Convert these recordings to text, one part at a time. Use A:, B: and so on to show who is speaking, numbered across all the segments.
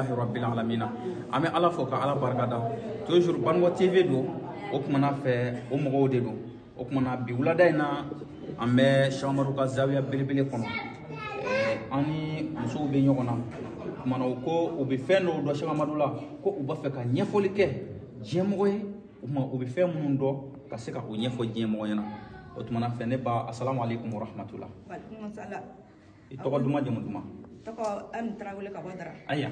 A: Rabbil alamina. An bɛ Ala fo ka Ala barika da. Toujours Banikɔ TV don, o kumana fɛ o mɔgɔw de don. O kumana bi wulada in na an bɛ Cheikh Amadu ka zawiya belebele kɔnɔ. An ni musow bɛ ɲɔgɔn na. O kumana u ko u bɛ fɛn dɔw dɔn Cheikh Amadu la, ko u b'a fɛ ka ɲɛfɔli kɛ diɲɛmɔgɔ ye. O tuma u bɛ fɛn minnu dɔn ka se ka o ɲɛfɔ diɲɛmɔgɔ ɲɛna. O tumana fɛ ne ba, asalamu aleykum wa rahmatula.
B: Walaikum salam.
A: I tɔgɔ duman, jamu duman?
B: Tɔgɔ Ami Tarawele ka bɔ Dara.
A: Aya,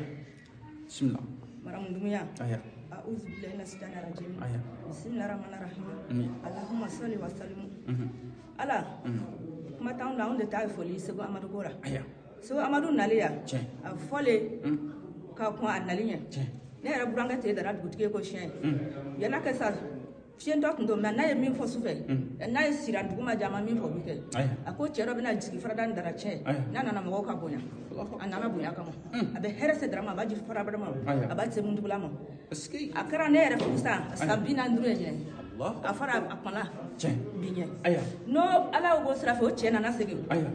A: bisimilah.
B: Maramu Dumuya.
A: Aya.
B: A'udhu billahi minash shaitani rajim.
A: Aya.
B: Bismillahir rahmanir rahim.
A: Ami.
B: Allahumma salli wa sallim. Ala. Kuma t'anw na, anw de ta ye foli Segu Amadu ko la.
A: Aya.
B: Segu Amadu nali yan.
A: Tiɲɛ.
B: A fɔlen ka kɔn a nali ɲɛ.
A: Tiɲɛ.
B: Ne yɛrɛ burankɛ tɛ Dara dugutigi ye ko siɲɛ. Yan'a kɛ sa, fiyentɔ tun don, mɛ n'a ye min fɔ sufɛ, n'a ye sira dugu ma jɛ, a ma min fɔ o bɛ kɛ.
A: Aya.
B: A ko cɛ dɔ bɛna jigin farada ni Dara cɛ.
A: Aya.
B: N'a nana mɔgɔw ka bonya. A nana bonya kama. A bɛ hɛrɛ se Dara ma, a b'a ji farada ma,
A: Aya.
B: a b'a se mundugula ma.
A: Est-ce que
B: A kɛra ne yɛrɛ furu san 45 ye ɲɛ.
A: Allah.
B: A fɔra a kɔnna
A: Tiɲɛ.
B: bi ɲɛ.
A: Aya.
B: N'o Ala y'o sira fɛ, o cɛ nana segin.
A: Aya.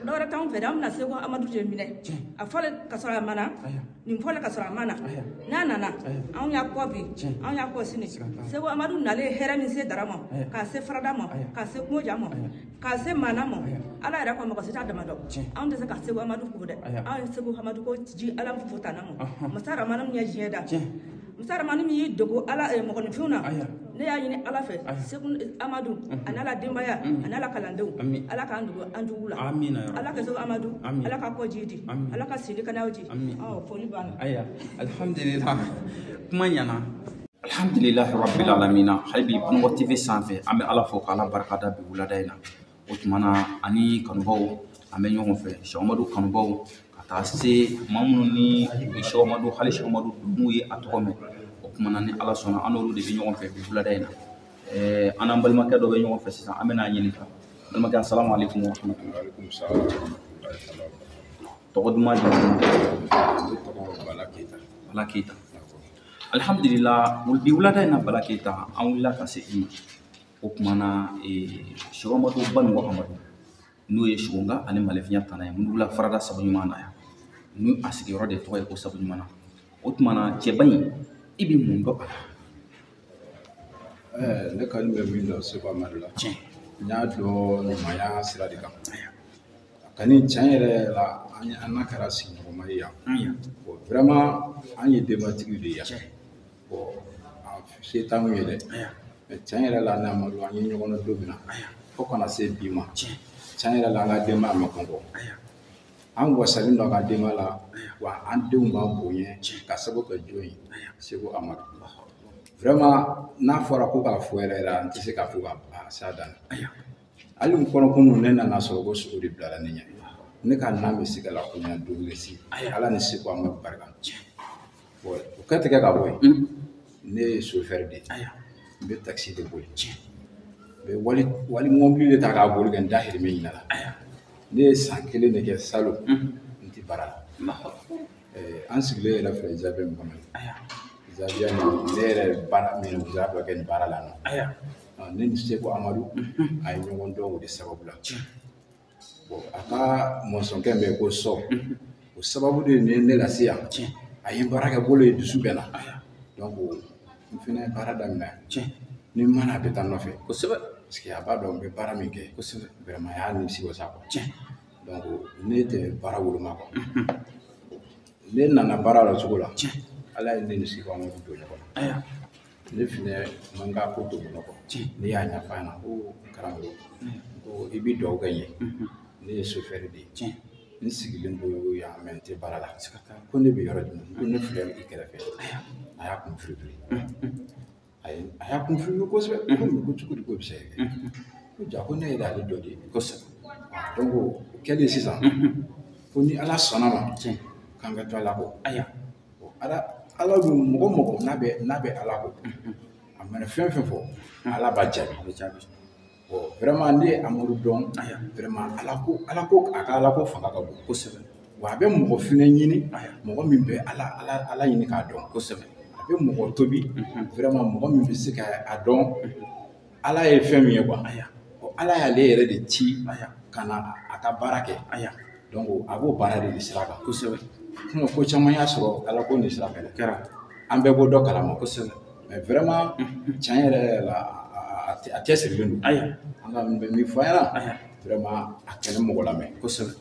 B: Dɔwɛrɛ t'anw fɛ dɛ, an bɛna Segu Amadu de minɛ.
A: Tiɲɛ.
B: A fɔlen ka sɔrɔ a ma na.
A: Aya.
B: Nin fɔlen ka sɔrɔ a ma na.
A: Aya.
B: N'a nana,
A: Aya.
B: anw y'a kɔ bi,
A: Tiɲɛ.
B: anw y'a kɔ sini.
A: Siga t'a la.
B: Segu Amadu nalen ye hɛrɛ min se Dara ma,
A: Aya.
B: k'a se farada ma,
A: Aya.
B: k'a se kungoja ma,
A: Aya.
B: k'a se mana ma.
A: Aya.
B: Ala yɛrɛ kɔ mɔgɔ si t'a dama dɔn.
A: Tiɲɛ.
B: Anw tɛ se ka Segu Amadu ko dɛ.
A: Aya.
B: Anw ye Segu Amadu ko ji Ala fo tana ma.
A: Ahan.
B: Masa Ramani min ye diɲɛ da.
A: Tiɲɛ.
B: Masa Ramani min y'i dogo Ala mɔgɔninfinw na.
A: Aya.
B: Ne y'a ɲini Ala fɛ,
A: Aya.
B: Segu Amadu, a n'a la denbaya, a n'a la kalandenw,
A: Ami.
B: Ala k'an dogo an jugu la.
A: Amina ya Rabbi.
B: Ala ka Segu Amadu,
A: Ami.
B: Ala ka kɔ ji di,
A: Ami.
B: Ala ka sili kɛnɛyaw ji.
A: Ami.
B: Ɔ, foli banna.
A: Aya, alhamdulillah, kuma ɲɛna, alhamdulilahi rabbil alamina. Hali bi Banikɔ TV sanfɛ, an bɛ Ala fo k'Ala barika da bi wulada in na. O tuma na ani kanubaw an bɛ ɲɔgɔn fɛ, Cheikh Amadu kanubaw, ka taa se maa minnu ni u ye Cheikh Amadu, hali Cheikh Amadu n'u ye a tɔgɔ mɛn. O tuma na ni Ala sɔnna, an n'olu de bɛ ɲɔgɔn fɛ bi wulada in na. An n'an balimakɛ dɔ bɛ ɲɔgɔn fɛ sisan, an bɛna ɲininka. Balimakɛ, asalamu aleykum wa rahmatulah.
C: Alaikum salam wa rahmatullahi ta'ala wa barakatuh.
A: Tɔgɔ duman, jamu duman?
C: Ne tɔgɔ Bala Keyita.
A: Bala Keyita. Alhamdulillah, bi wulada in na, Bala Keyita, an wulila ka se i ma. O tuma na Cheikh Amadu Banikɔ Amadu, n'o ye Sogonka ani Malefinya tana ye, minnu wula farada sabu ɲuman na yan, n'u a sigiyɔrɔ de tɔgɔ ye ko sabu ɲuman na. O tuma na cɛba in, i bɛ mun dɔn a la?
C: Ne kɔni bɛ min dɔn Segu Amadu la,
A: Tiɲɛ.
C: n y'a dɔn ɲumanya sira de kan. A kani tiɲɛ yɛrɛ la, an n'a kɛra sigiɲɔgɔnma ye yan.
A: Aya.
C: Bon, vraiment, an ye denbatigiw de ye yan.
A: Tiɲɛ.
C: Bon, a se t'anw ye dɛ.
A: Aya.
C: Mais tiɲɛ yɛrɛ la, ne Amadu, an ye ɲɔgɔn dɔn don min na,
A: Aya.
C: fo kana se bi ma.
A: Tiɲɛ.
C: Tiɲɛ yɛrɛ la, an ka denbaya ma kɔngɔ.
A: Aya.
C: An wasalen don an ka denbaya la, wa an denw b'an bonya ka sababu kɛ jɔn ye? Segu Amadu. Vraiment, n'a fɔra ko k'a fɔ yɛrɛ yɛrɛ, an tɛ se k'a fɔ ka s'a dan na.
A: Aya.
C: Hali n kɔnɔ kunun, ne nana sɔrɔ ko sogo de bilara ne ɲɛ. Ne ka nan bɛ se ka lakoɲa dugu si.
A: Aya.
C: Ala ni Segu Amadu barika. Bon, o kɛ tigɛ ka bɔ yen. Ne ye chauffeur de ye.
A: Aya.
C: N bɛ taxi de boli.
A: Tiɲɛ.
C: N bɛ wali mɔbili de ta k'a boli ka n dahirimɛ ɲini a la.
A: Aya.
C: Ne ye san 1 de kɛ salon. N tɛ baara la.
A: Allahu akbar.
C: An sigilen yɛrɛ filɛ zawiya min kɔnɔ.
A: Aya.
C: Zawiya nin, ne yɛrɛ baara min zawiya kɛ nin baara la nɔ.
A: Aya.
C: Ne ni Segu Amadu, a ye ɲɔgɔn dɔn o de sababu la.
A: Tiɲɛ.
C: Bon, a ka mɔsɔnkɛ min bɛ yen ko Sɔ, o sababu de ye ne lase yan.
A: Tiɲɛ.
C: A ye baara kɛ bolo ye, dusu bɛ na.
A: Aya.
C: Donc n fana ye baara daminɛ.
A: Tiɲɛ.
C: Ni n mana, a bɛ taa n nɔfɛ.
A: Kosɛbɛ.
C: Parce que a b'a dɔn n bɛ baara min kɛ.
A: Kosɛbɛ.
C: Vraiment, a y'a nimisi wasa quoi.
A: Tiɲɛ.
C: Donc ne tɛ baara woloma quoi. Ne nana baara la o cogo la.
A: Tiɲɛ.
C: Ala ye ne ni Segu Amadu don ɲɔgɔn na.
A: Aya.
C: Ne fɛnɛ ma n ka ko to bolo kɔ.
A: Tiɲɛ.
C: Ne y'a ɲɛfɔ a ɲɛna ko karamɔgɔ, ko i bɛ dugawu kɛ n ye. Ne ye chauffeur de ye.
A: Tiɲɛ.
C: N sigilen don yan mɛ n tɛ baara la.
A: Siga t'a la.
C: Ko ne bɛ yɔrɔ jumɛn? Ko ne filɛ i kɛrɛfɛ. A y'a kun firifiri. A y'a kun firifiri kosɛbɛ. Ko mais ko cogo di, ko bɛ se ka kɛ? Ko ja, ko ne yɛrɛ ale dɔ de ye.
A: Kosɛbɛ.
C: Donc o kɛlen sisan, ko ni Ala sɔnna ma,
A: Tiɲɛ.
C: k'an ka to Ala kɔ.
A: Aya.
C: Bon, Ala dun, mɔgɔ mɔgɔ n'a bɛ Ala kɔ, a mana fɛn fɛn fɔ, Ala b'a jaabi.
A: A bɛ jaabi.
C: Bon, vraiment, ne ye Amadu dɔn.
A: Aya.
C: Vraiment, Ala ko a ka Ala ko fanga ka bon.
A: Kosɛbɛ.
C: Wa a bɛ mɔgɔ fɛnɛ ɲini,
A: Aya.
C: mɔgɔ min bɛ Ala ɲini k'a dɔn.
A: Kosɛbɛ.
C: A bɛ mɔgɔ tobi, vraiment, mɔgɔ min bɛ se ka a dɔn Ala ye fɛn min ye quoi.
A: Aya.
C: Bon, Ala y'ale yɛrɛ de ci
A: Aya.
C: ka na a ka baara kɛ.
A: Aya.
C: Donc a b'o baara de sira kan.
A: Kosɛbɛ.
C: Ko caman y'a sɔrɔ Ala ko nin sira fɛ. Kɛra. An bɛɛ b'o dɔ kalama. Kosɛbɛ. Mais vraiment tiɲɛ yɛrɛ yɛrɛ la a cɛsirilen don.
A: Ayiwa.
C: An ka min fɔ an ɲɛna. Vraiment a kɛnɛ mɔgɔ lamɛn.
A: Kosɛbɛ.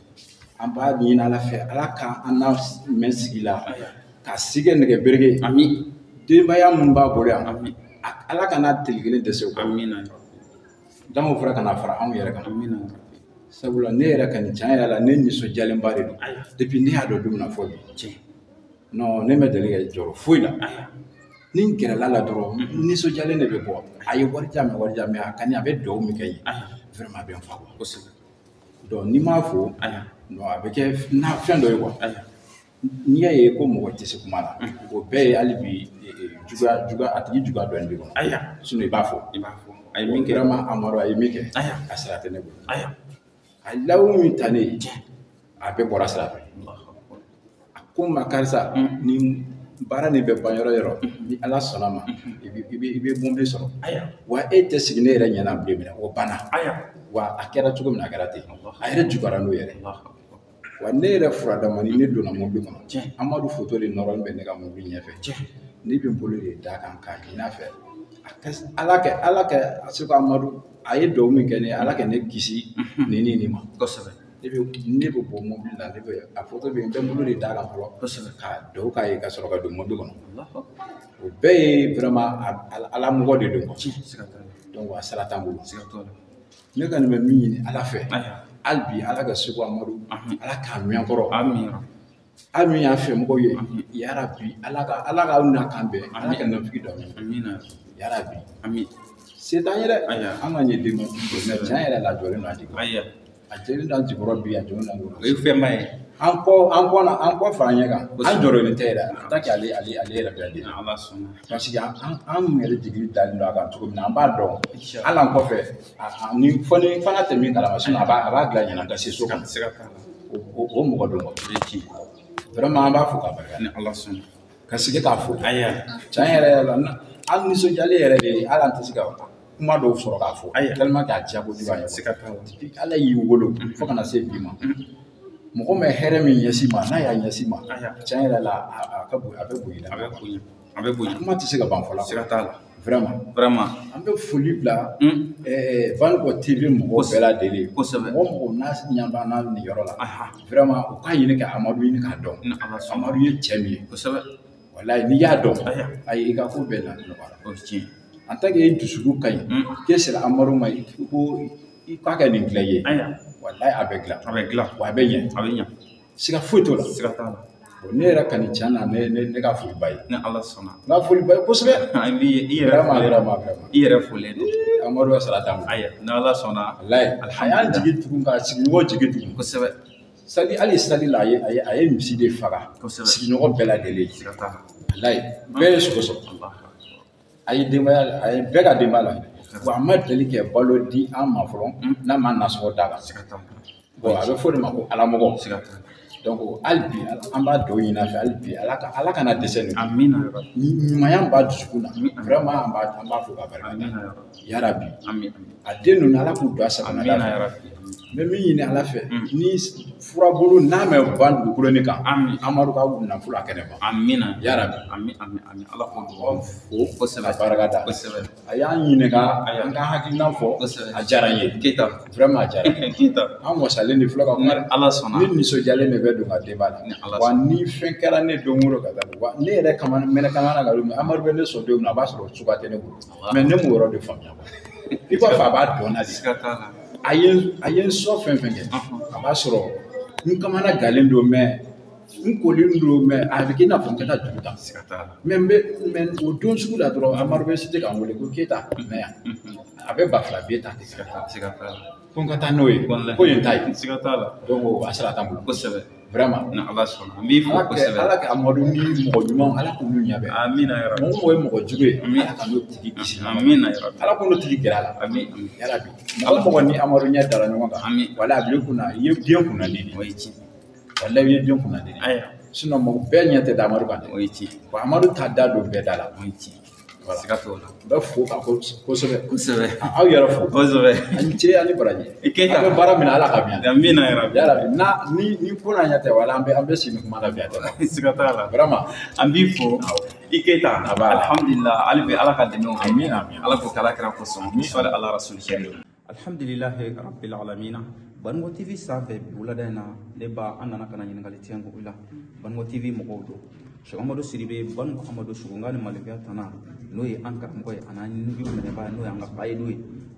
C: An b'a ɲini Ala fɛ Ala ka an n'a mɛn sigi la. Ka si kɛ nɛgɛ bereke.
A: Ami.
C: Denbaya min b'a bolo yan.
A: Ami.
C: Ala kana tile kelen dɛsɛ o kɔ.
A: Amina.
C: Donc o fɔra ka na fara anw yɛrɛ kan.
A: Amina.
C: Sabula ne yɛrɛ ka nin tiɲɛ yɛrɛ la ne nisɔndiyalenba de don. Depuis ne y'a dɔn don min na fɔ bi.
A: Tiɲɛ.
C: Non ne ma deli ka jɔrɔ foyi la. Ni n gɛrɛla la dɔrɔn nisɔndiyalen de bɛ bɔ. A ye wari di yan, wari di yan, mais a kani a bɛ dugawu min kɛ n ye. Vraiment a bɛ n fa quoi.
A: Kosɛbɛ.
C: Donc n'i m'a fo. Non a bɛ kɛ n'a fɛn dɔ ye quoi. N'i y'a ye ko mɔgɔ tɛ se kuma la, o bɛɛ ye hali bi juguya juguya a tigi juguya dɔɔnin b'i kɔnɔ. Sinon i b'a fɔ.
A: I b'a fɔ. A ye min kɛ.
C: Vraiment Amadu a ye min kɛ. A sara tɛ ne bolo. A ye lawu min ta ne ye, a bɛɛ bɔra sira fɛ. A ko n ma karisa ni baara nin bɛ ban yɔrɔ yɔrɔ ni Ala sɔnna ma i bɛ mobili sɔrɔ. Wa e tɛ sigi ne yɛrɛ ɲɛna bilen minɛ o banna. Wa a kɛra cogo min na a kɛra ten. A yɛrɛ juguyara n'o yɛrɛ. Wa ne yɛrɛ furadamani ne donna mobili kɔnɔ. Amadu foto de nɔrɔlen bɛ ne ka mobili ɲɛfɛ. Ne bɛ n bolo de d'a kan k'a ɲini a fɛ. Ala kɛ Seko Amadu a ye dugawu min kɛ ne ye Ala ka ne kisi nin ni nin ma.
A: Kosɛbɛ.
C: Ne bɛ bɔ mobili la ne bɛ a foto bɛ yen n bɛ n bolo de d'a kan fɔlɔ.
A: Kosɛbɛ.
C: Ka dugawu k'a ye ka sɔrɔ ka don mobili kɔnɔ. O bɛɛ ye vraiment Ala mɔgɔ de don quoi.
A: Siga t'a la.
C: Donc a sira t'an bolo.
A: Siga t'o la.
C: Ne kɔni bɛ min ɲini Ala fɛ. Hali bi Ala ka Seko Amadu Ala k'a mɛn kɔrɔ.
A: Amina.
C: Hali min y'a fɛ mɔgɔw ye yarabi Ala ka Ala k'aw na kan bɛn Ala ka nafigi dɔ min.
A: Amina.
C: Yarabi.
A: Ami.
C: Se t'an ye dɛ. An ka ɲɛ den ma. Mais tiɲɛ yɛrɛ la a jɔlen don an jigi. A jɔlen don an jigikɔrɔ bi a jɔlen don an jigikɔrɔ.
A: O ye fɛnba ye.
C: An kɔ fara ɲɛ kan. An jɔrɔlen tɛ yɛrɛ. En tant que ale yɛrɛ bɛ den.
A: Ala sɔnna.
C: Parce que an yɛrɛ jigi dalen don a kan cogo min na an b'a dɔn. Hali an kɔfɛ ni fɔ ni fana tɛ min kalama sinon a b'a dilan ɲɛna ka se so kɔnɔ.
A: Siga t'a la.
C: O mɔgɔ don quoi.
A: O ye tiɲɛ.
C: Vraiment an b'a fo k'a barika.
A: Ni Ala sɔnna.
C: Ka sigi k'a fo.
A: Ayiwa.
C: Tiɲɛ yɛrɛ yɛrɛ la an nisɔndiyalen yɛrɛ de ye hali an tɛ se ka kuma dɔw sɔrɔ k'a fɔ. Tellement que a diya kojugu an ye.
A: Siga t'a la.
C: Depuis Ala y'i wolo fo kana se bi ma. Mɔgɔ ma hɛrɛ min ɲɛsin ma n'a y'a ɲɛsin ma. Tiɲɛ yɛrɛ la a ka bon a bɛ bonya.
A: A bɛ bonya. A bɛ bonya.
C: Kuma tɛ se ka ban fɔlɔ.
A: Siga t'a la.
C: Vraiment.
A: Vraiment.
C: An bɛ foli bila Banikɔ TV mɔgɔw bɛɛ lajɛlen.
A: Kosɛbɛ.
C: Mɔgɔ mɔgɔ n'a ɲɛ b'an na nin yɔrɔ la. Vraiment u k'a ɲini ka Amadu ɲini k'a dɔn. Amadu ye cɛ min ye.
A: Kosɛbɛ.
C: Walayi n'i y'a dɔn. Ayi i ka ko bɛɛ la nɔgɔyara.
A: O ye tiɲɛ.
C: En tant que e dusukun ka ɲi. K'e sera Amadu ma i ko i k'a kɛ nin dilan i ye. Walayi a bɛ dilan.
A: A bɛ dilan.
C: Wa a bɛ ɲɛ.
A: A bɛ ɲɛ.
C: Siga foyi t'o la.
A: Siga t'a la.
C: Ne yɛrɛ ka nin tiɲɛ na ne ka foli ba ye.
A: Ni Ala sɔnna.
C: N ka foli ba ye kosɛbɛ.
A: I yɛrɛ
C: vraiment.
A: I yɛrɛ folen don.
C: Amadu ka sara t'an bolo.
A: Ayiwa ni Ala sɔnna.
C: Walayi a y'an jigi tugun ka sigiɲɔgɔn jigi tugun.
A: Kosɛbɛ.
C: Sali hali sali la a ye misi de faga.
A: Kosɛbɛ.
C: Sigiɲɔgɔn bɛɛ lajɛlen.
A: Siga t'a la.
C: Walayi bɛɛ ye sogo sɔrɔ. A ye denbaya a ye bɛɛ ka denbaya la. Wa a ma deli ka balo di an ma fɔlɔ n'a ma nasɔngɔ d'a kan.
A: Siga t'a la.
C: Bon a bɛ fɔ o de ma ko alamɔgɔ.
A: Siga t'a la.
C: Donc hali bi an b'a dugawu ɲini a fɛ hali bi Ala kana dɛsɛ nin.
A: Amina.
C: Ɲumanya b'a dusukun na. Vraiment an b'a fo k'a barika da. Yarabi.
A: Ami.
C: A den ninnu Ala k'u don a sagonada fɛ.
A: Amina yarabi.
C: N bɛ min ɲini Ala fɛ ni furabulu n'a mɛ ban dugukolo nin kan.
A: Ami.
C: Amadu ka nafolo a kɛnɛ ban.
A: Amina.
C: Yarabi.
A: Ami ami ami Ala k'o dugawu.
C: Fo
A: kosɛbɛ.
C: Ka barika da.
A: Kosɛbɛ.
C: A y'an ɲininka an ka hakilina fɔ.
A: Kosɛbɛ.
C: A diyara n ye.
A: Keyita.
C: Vraiment a diyara n ye.
A: Keyita.
C: An wasalen de filɛ ka kuma dɛ.
A: Ala sɔnna.
C: Ne nisɔndiyalen de bɛ don ka denba la.
A: Ni Ala
C: Wa ni fɛn kɛra ne don o don ka taa wa ne yɛrɛ kama mɛnɛ kamana ka don Amadu bɛ ne sɔn don min na a b'a sɔrɔ cogoya tɛ ne bolo. Mais ne m'o yɔrɔ de faamuya quoi. I b'a fɔ a b'a dɔn na de.
A: Siga t'a la.
C: A ye n sɔn fɛn fɛn kɛ a b'a sɔrɔ n kamana galen don mais n kolen don mais a bɛ k'i n'a fɔ n tɛ ka juru ta.
A: Siga t'a la.
C: Mais n bɛ o don sugu la dɔrɔn Amadu bɛ se ka n wele ko Keyita na yan a bɛ 2000 biye ta ten.
A: Siga t'a la.
C: Ko n ka taa n'o ye ko yen ta ye.
A: Siga t'a la.
C: Donc a sira t'an bolo.
A: Kosɛbɛ.
C: Vraiment.
A: Ni Ala sɔnna an b'i fo kosɛbɛ.
C: Ala ka Amadu ni mɔgɔ ɲumanw Ala k'olu ɲɛ bɛn.
A: Amina yarabi.
C: Mɔgɔ mɔgɔ ye mɔgɔ jugu ye Ala ka n'o tigi kisi.
A: Amina yarabi.
C: Ala k'o tigi gɛrɛ a la.
A: Ami.
C: Yarabi. Mɔgɔ mɔgɔ ni Amadu ɲɛ dara ɲɔgɔn kan.
A: Ami.
C: Wala a bil'i kunna i ye den kunna den de.
A: O ye tiɲɛ.
C: Walayi i ye den kunna den de.
A: Ayiwa.
C: Sinon mɔgɔ bɛɛ ɲɛ tɛ da Amadu kan dɛ.
A: O ye tiɲɛ.
C: Wa Amadu t'a da don bɛɛ da la.
A: O ye tiɲɛ. Siga t'o la.
C: N bɛ fo ka kosɛbɛ.
A: Kosɛbɛ.
C: Aw yɛrɛ fo.
A: Kosɛbɛ.
C: A ni ce ani baraji.
A: I Keyita.
C: An bɛ baara min na Ala ka mɛn.
A: Amina yarabi.
C: Yarabi n'a ni ko n'a ɲɛ tɛ wala an bɛ sigi kuma la bi a tɛ.
A: Siga t'a la.
C: Vraiment.
A: An b'i fo. I Keyita. Alhamdulillah hali bi Ala ka dɛmɛw kɛ.
C: Amina amina.
A: Ala k'o kɛ Ala kira kosɔn. Sɔli ala rasuli. Alhamdulillahi rabbil alamina. Baninko TV sanfɛ bi wulada in na ne ba an nana ka na ɲininkali tiɲɛ ko i la. Baninko TV mɔgɔw don. Cheikh Amadu Sidibe Baninko Amadu Sogonga ni Malikiya Tana n'o ye an karamɔgɔ ye a n'an nugu minɛbaa n'o y'an ka bayidu ye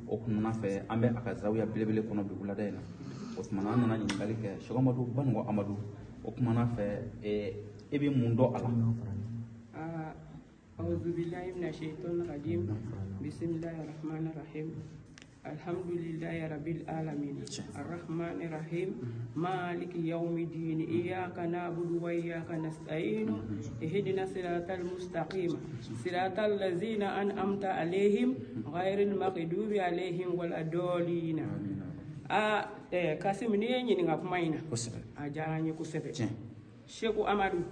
A: o kumana fɛ an bɛ a ka zawiya belebele kɔnɔ bi wulada in na o kumana an nana ɲininkali kɛ Cheikh Amadu Baninko Amadu o kumana fɛ e bɛ mun dɔn a la.
D: أعوذ بالله من الشيطان الرجيم بسم الله الرحمن الرحيم الحمد لله رب العالمين الرحمن الرحيم مالك يوم الدين إياك نعبد وإياك نستعين اهدنا الصراط المستقيم صراط الذين أنعمت عليهم غير المغضوب عليهم ولا الضالين. Kasim ni ye ɲininka kuma in na a diyara n ye kosɛbɛ. Cheikh Amadu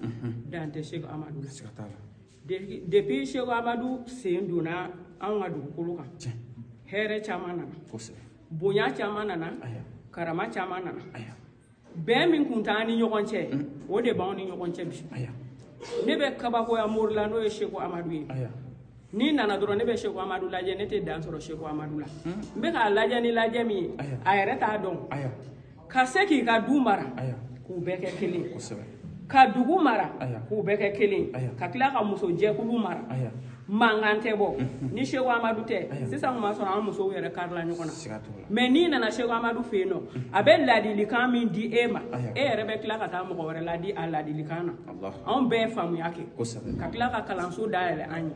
D: dan tɛ Cheikh Amadu la. Depuis Cheikh Amadu sen donna anw ka dugukolo kan, hɛrɛ caman nana, bonya caman nana, karama caman nana. Bɛn min kun t'an ni ɲɔgɔn cɛ, o de b'anw ni ɲɔgɔn cɛ bi. Ne bɛ kabakoya mori la n'o ye Cheikh Amadu ye. N'i nana dɔrɔn ne bɛ Cheikh Amadu lajɛ, ne tɛ dan sɔrɔ Cheikh Amadu la. N bɛ k'a lajɛ ni lajɛ min ye, a yɛrɛ t'a dɔn. Ka se k'i ka du mara, k'u bɛɛ kɛ kelen ye. Ka dugu mara, k'u bɛɛ kɛ kelen ye. Ka tila ka muso jɛkulu mara. Mankan tɛ bɔ ni Cheikh Amadu tɛ. Sisan kun b'a sɔrɔ an musow yɛrɛ karila ɲɔgɔn na. Mais n'i nana Cheikh Amadu fɛ yen nɔ, a bɛ ladilikan min di e ma, e yɛrɛ bɛ tila ka taa mɔgɔ wɛrɛ ladi a ladilikan na. Anw bɛɛ ye faamuya kɛ ka tila ka kalanso dayɛlɛ an ye.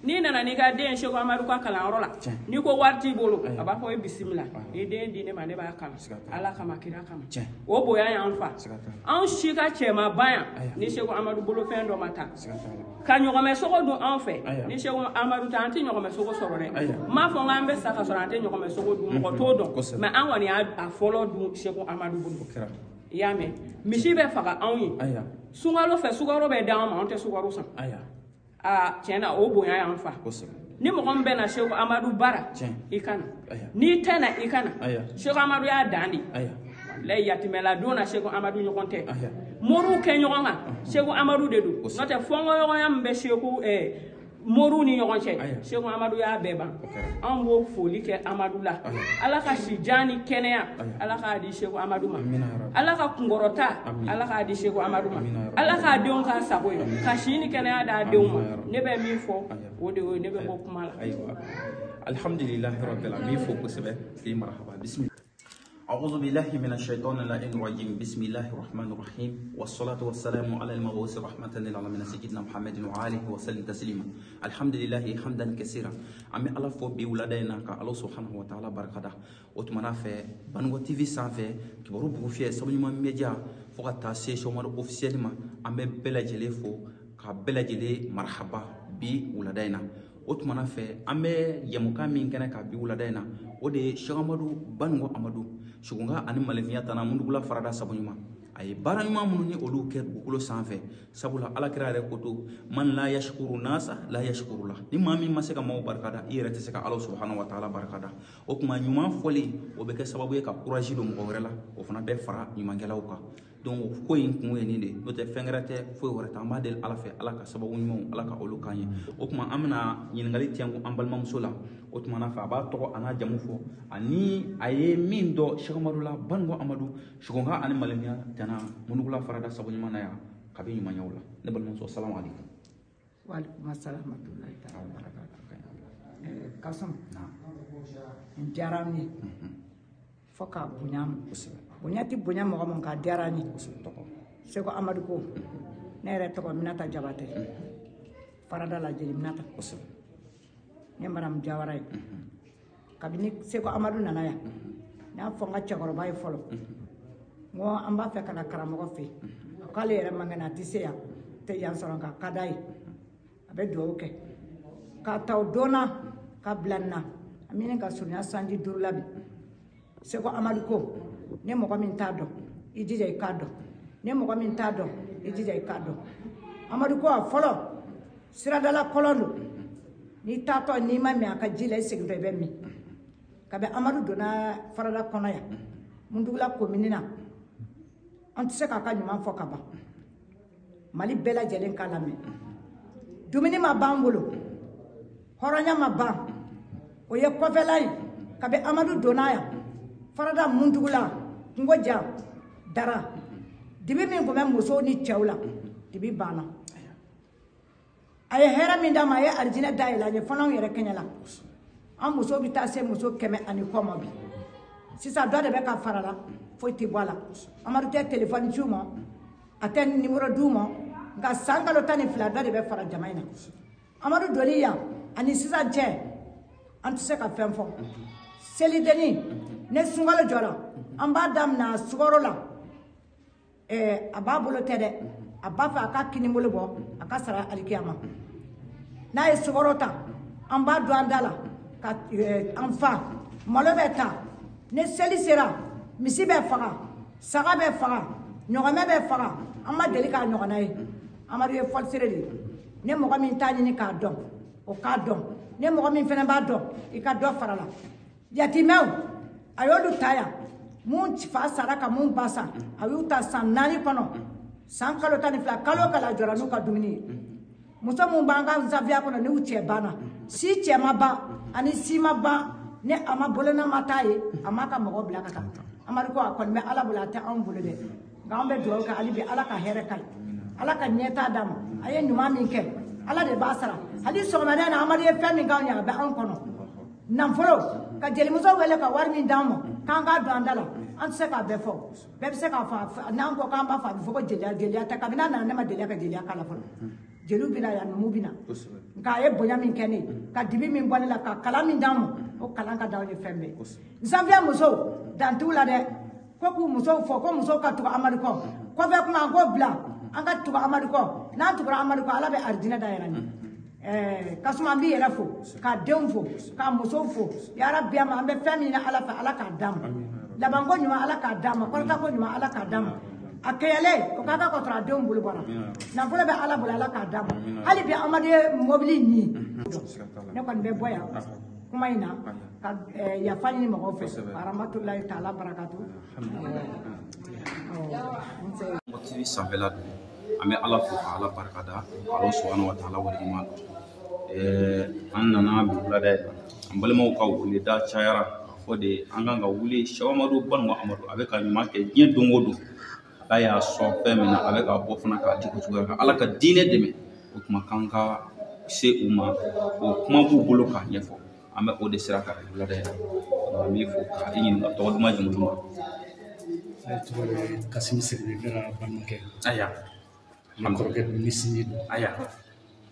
D: N'i nana n'i ka den Cheikh Amadu ka kalanyɔrɔ la, n'i ko wari t'i bolo, a b'a fɔ e bisimila, i den di ne ma, ne b'a kalan Ala kama kira kama. O bonya y'an fa. Anw si ka cɛma ban yan ni Cheikh Amadu bolo fɛn dɔ ma ta. Ka ɲɔgɔmɛ sogo dun anw fɛ ni Cheikh Amadu tɛ, an tɛ ɲɔgɔmɛ sogo sɔrɔ dɛ. N m'a fɔ k'an bɛ sa ka sɔrɔ an tɛ ɲɔgɔmɛ sogo dun, mɔgɔ t'o dɔn. Mais an kɔni y'a fɔlɔ dun Cheikh Amadu bolo. I y'a mɛn, misi bɛ faga anw ye sunkalo fɛ, sukaro bɛ d'anw ma, anw tɛ sukaro san. Aa tiɲɛ na, o bonya y'an fa. Ni mɔgɔ min bɛ na Cheikh Amadu bara, i ka na. N'i tɛ na, i ka na. Cheikh Amadu y'a dan de. Walayi yatimɛla don na Cheikh Amadu ɲɔgɔn tɛ. Moriw kɛ ɲɔgɔn kan, Cheikh Amadu de don. N'o tɛ fɔnkɔɲɔgɔnya min bɛ Cheikh moriw ni ɲɔgɔn cɛ, Cheikh Amadu y'a bɛɛ ban. Anw b'o foli kɛ Amadu la. Ala ka si jan ni kɛnɛya, Ala k'a di Cheikh Amadu ma. Ala ka kunkɔrɔta, Ala k'a di Cheikh Amadu ma. Ala k'a denw k'a sago ye, ka si ni kɛnɛya d'a denw ma. Ne bɛ min fɔ o de ye, ne bɛ bɔ kuma la.
A: Ayiwa, alhamdulilahi rabbil alamin, fo kosɛbɛ k'i marhaba. Bismillah. أعوذ بالله من الشيطان اللعين الرجيم بسم الله الرحمن الرحيم والصلاة والسلام على المبعوث رحمة للعالمين سيدنا محمد وآله وسلم تسليما الحمد لله حمدا كثيرا أمي الله فو بي ولادنا كا الله سبحانه وتعالى بركة وتمنى في بانغو تي في سانفي كبرو بوفيه سبنيما ميديا فوق تاسي شومر officiel ما أمي بلا جلي فو كا بلا جلي مرحبا بي ولادنا o tumana fɛ an bɛ yamukan min kɛnɛ ka bi wulada in na o de ye Cheikh Amadu Baninko Amadu Sogonga ani Malifinya tana Mundugula farada sabu ɲuman a ye baara ɲuman minnu ni olu kɛ dugukolo sanfɛ sabula Ala kira yɛrɛ ko to man la yashkuru nasa la yashkuru la ni maa min ma se ka maaw barikada i yɛrɛ tɛ se ka Ala subahana wa taala barikada o tuma ɲuman fɔli o bɛ kɛ sababu ye ka courage don mɔgɔ wɛrɛ la o fana bɛ fara ɲumankɛlaw kan. Donc ko in kun ye nin de ye n'o tɛ fɛn wɛrɛ tɛ foyi wɛrɛ tɛ an b'a deli Ala fɛ Ala ka sababu ɲumanw Ala ka olu k'an ye o tuma an bɛna ɲininkali tɛnku an balimamuso la o tuma n'a fɛ a b'a tɔgɔ a n'a jamu fɔ ani a ye min dɔn Cheikh Amadu la Baninko Amadu Sogonka ani Malimiya tɛna Mundugula farada sabu ɲuman na yan kabi ɲumanyaw la ne balimamuso salamu aleykum.
E: Waaleykum salam wa rahmatulahi taala wa barakatuh. Kasum n diyara n ye fo k'a bonya ma. Bonya tɛ bonya mɔgɔ min kan, a diyara n ye. Cheikh Amadu ko ne yɛrɛ tɔgɔ Minata Jabatɛ farada la jeli Minata. Ne madame Jawara ye. Kabini Cheikh Amadu nana yan, n y'a fɔ n ka cɛkɔrɔba ye fɔlɔ, n ko an b'a fɛ ka na karamɔgɔ fɛ yen. A k'ale yɛrɛ man kɛnɛ, a tɛ se yan, tɛ yan sɔrɔ nka a ka d'a ye, a bɛ dugawu kɛ. K'a ta o don na ka bila n na, an bɛ ka surunya sanji 5 la bi. Cheikh Amadu ko ne mɔgɔ min t'a dɔn i jija i k'a dɔn, ne mɔgɔ min t'a dɔn i jija i k'a dɔn. Amadu ko a fɔlɔ siradala kɔlɔn don, N'i taatɔ n'i ma min a ka ji la, i segintɔ i bɛ min. Kabi Amadu donna Farada kɔnɔ yan, Mundugula komini na, an tɛ se k'a ka ɲuman fɔ ka ban. Mali bɛɛ lajɛlen k'a lamɛn. Dumuni ma ban an bolo, hɔrɔnya ma ban. O ye kɔfɛla ye. Kabi Amadu donna yan, Farada, Mundugula, Kungojan, Dara, dibi min tun bɛ musow ni cɛw la, dibi banna. A ye hɛrɛ min d'a ma, a ye arijinɛ dayɛlɛ an ye, fo n'anw yɛrɛ kɛɲɛ la. An musow bɛ taa se muso 100 ni kɔ ma bi. Sisan dɔ de bɛ ka fara la, foyi tɛ bɔ a la. Amadu tɛ telefɔni ci u ma, a tɛ nimoro d'u ma, nka san kalo 12 dɔ de bɛ fara jama in na. Amadu donni yan ani sisan cɛ, an tɛ se ka fɛn fɔ. Selidenni ne sunkalo jɔra, an b'a daminɛ sukaro la. A b'a bolo tɛ dɛ, a b'a fɛ a ka kini bolo bɔ a ka sara alikiyama. N'a ye sukaro ta, an b'a don an da la ka an fa malo bɛ ta. Ni seli sera, misi bɛ faga, saga bɛ faga, ɲɔgɔmɛ bɛ faga. An ma deli k'a ɲɔgɔnna ye. Amadu ye fɔlisere de ye. Ne mɔgɔ min t'a ɲini k'a dɔn, o k'a dɔn. Ne mɔgɔ min fana b'a dɔn, i ka dɔ fara la. Yatimɛw, a y'olu ta yan. Mun fa sara ka mun ba sa, a y'u ta san 4 kɔnɔ, san kalo 12, kalo o kalo a jɔra n'u ka dumuni ye. Muso mun b'an ka zawiya kɔnɔ, n'u cɛ banna, si cɛ ma ban ani si ma ban, ni a ma bolona ma taa ye, a m'a ka mɔgɔ bila ka taa. Amadu ko a kɔni bɛ Ala bolo, a tɛ anw bolo dɛ, nka an bɛ dugawu kɛ hali bi, Ala ka hɛrɛ ka ye, Ala ka ɲɛtaa d'a ma. A ye ɲuman min kɛ, Ala de b'a sara. Hali sɔgɔmada in na, Amadu ye fɛn min k'anw ye, a bɛ anw kɔnɔ. Nafolo ka jelimuso wele ka wari min d'an ma k'an k'a don an da la, an tɛ se k'a bɛɛ fɔ. Bɛɛ bɛ se k'a fɔ, n'an ko k'an b'a fɔ, a bɛ fɔ ko jeliya. Jeliya tɛ. Kabini a nana, ne ma deliya ka jeliya k'a la fɔlɔ. Jeliw bɛ na yan, numuw bɛ na, nka a ye bonya min kɛ ne ye, ka dibi min bɔ ne la, ka kalan min d'an ma, o kalan ka d'anw ye fɛn bɛɛ. Zanfiya musow dan t'u la dɛ. Ko k'u musow fɔ ko musow ka tugu Amadu kɔ. Kɔfɛ kuma, an k'o bila, an ka tugu Amadu kɔ. N'an tugura Amadu kɔ, Ala bɛ arijinɛ dayɛlɛ an ye. Kasuma, an b'i yɛrɛ fo, k'a denw fo, k'a musow fo. Yarabi, ama an bɛ fɛn min ɲini Ala fɛ, Ala k'a d'an ma. Labanko ɲuman, Ala k'a d'an ma. Kɔrɔtako ɲuman, Ala k'a d'an ma. A kɛyɛlen o k'a ka sɔrɔ a denw bolo bɔra. Nafolo bɛ Ala bolo, Ala k'a d'an ma. Hali bi Amadu ye mobili nin. Ne kɔni bɛ bɔ yan kuma in na ka yafa ɲini mɔgɔw fɛ. Aramatulayi taala barakatu.
A: TV sanfɛla don. An bɛ Ala fo ka Ala barika da, Ala subahana wa taala waleɲuman dɔn. An nana bi wulada in na, an balimaw ka weleda cayara k'a fɔ de an kan ka wuli. Sɛki Amadu Banuwa Amadu, a bɛ ka ɲuman kɛ diɲɛ don o don. Ala y'a sɔn fɛn min na, a bɛ ka bɔ fana k'a di o cogoya la. Ala ka diinɛ dɛmɛ. O tuma k'an ka se u ma, o kuma b'u bolo k'a ɲɛfɔ. An bɛ o de sira kan bi wulada in na. An b'i fo ka i ɲininka tɔgɔ duman, jamu duman?
F: Ne tɔgɔ ye Kasimu Sidibe, ne ka balimakɛ.
A: Aya.
F: Ne kɔrɔkɛ don, ni sinji don.
A: Aya,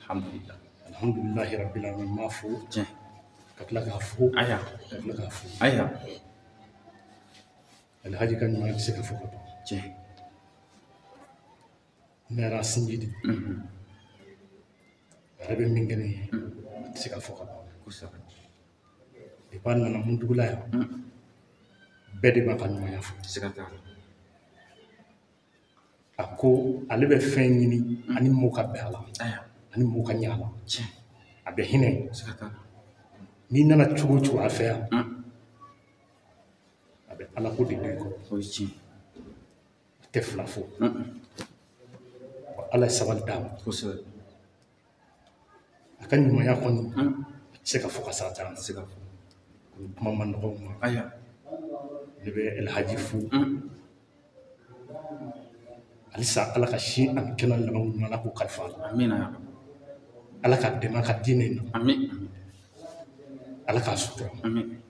A: alhamdulillah.
F: Alhamdulilahi rabbil alamin. N b'a fo ka tila k'a fo ka tila k'a fo. Alhaji ka ɲuman tɛ se ka fɔ ka ban. Ne yɛrɛ sinji de, a yɛrɛ bɛ min kɛ ne ye, a tɛ se ka fɔ ka ban. Depuis a nana Mundugula yan, bɛɛ de b'a ka ɲumanya fɔ.
A: Siga t'a la.
F: A ko ale bɛ fɛn ɲini ani mɔgɔw ka bɛn a la, ani mɔgɔw ka ɲɛ a la. A bɛ hinɛ.
A: Siga t'a la.
F: N'i nana cogo o cogo a fɛ yan, a bɛ Ala ko de don i kɔrɔ.
A: O ye tiɲɛ.
F: A tɛ fila fɔ. Wa Ala ye sabali d'a ma. A ka ɲumanya kɔni, a tɛ se ka fɔ ka s'a dan na.
A: Tɛ se ka fɔ.
F: Komi kuma man nɔgɔ u ma. Ne bɛ Alhaji fo. Halisa Ala ka si ani kɛnɛ laban ɲuman, Ala k'o kalifa a la.
A: Amina ya Rabbi.
F: Ala k'a dɛmɛ a ka diinɛ in na.
A: Amin.
F: Ala k'a sutura.
A: Amin.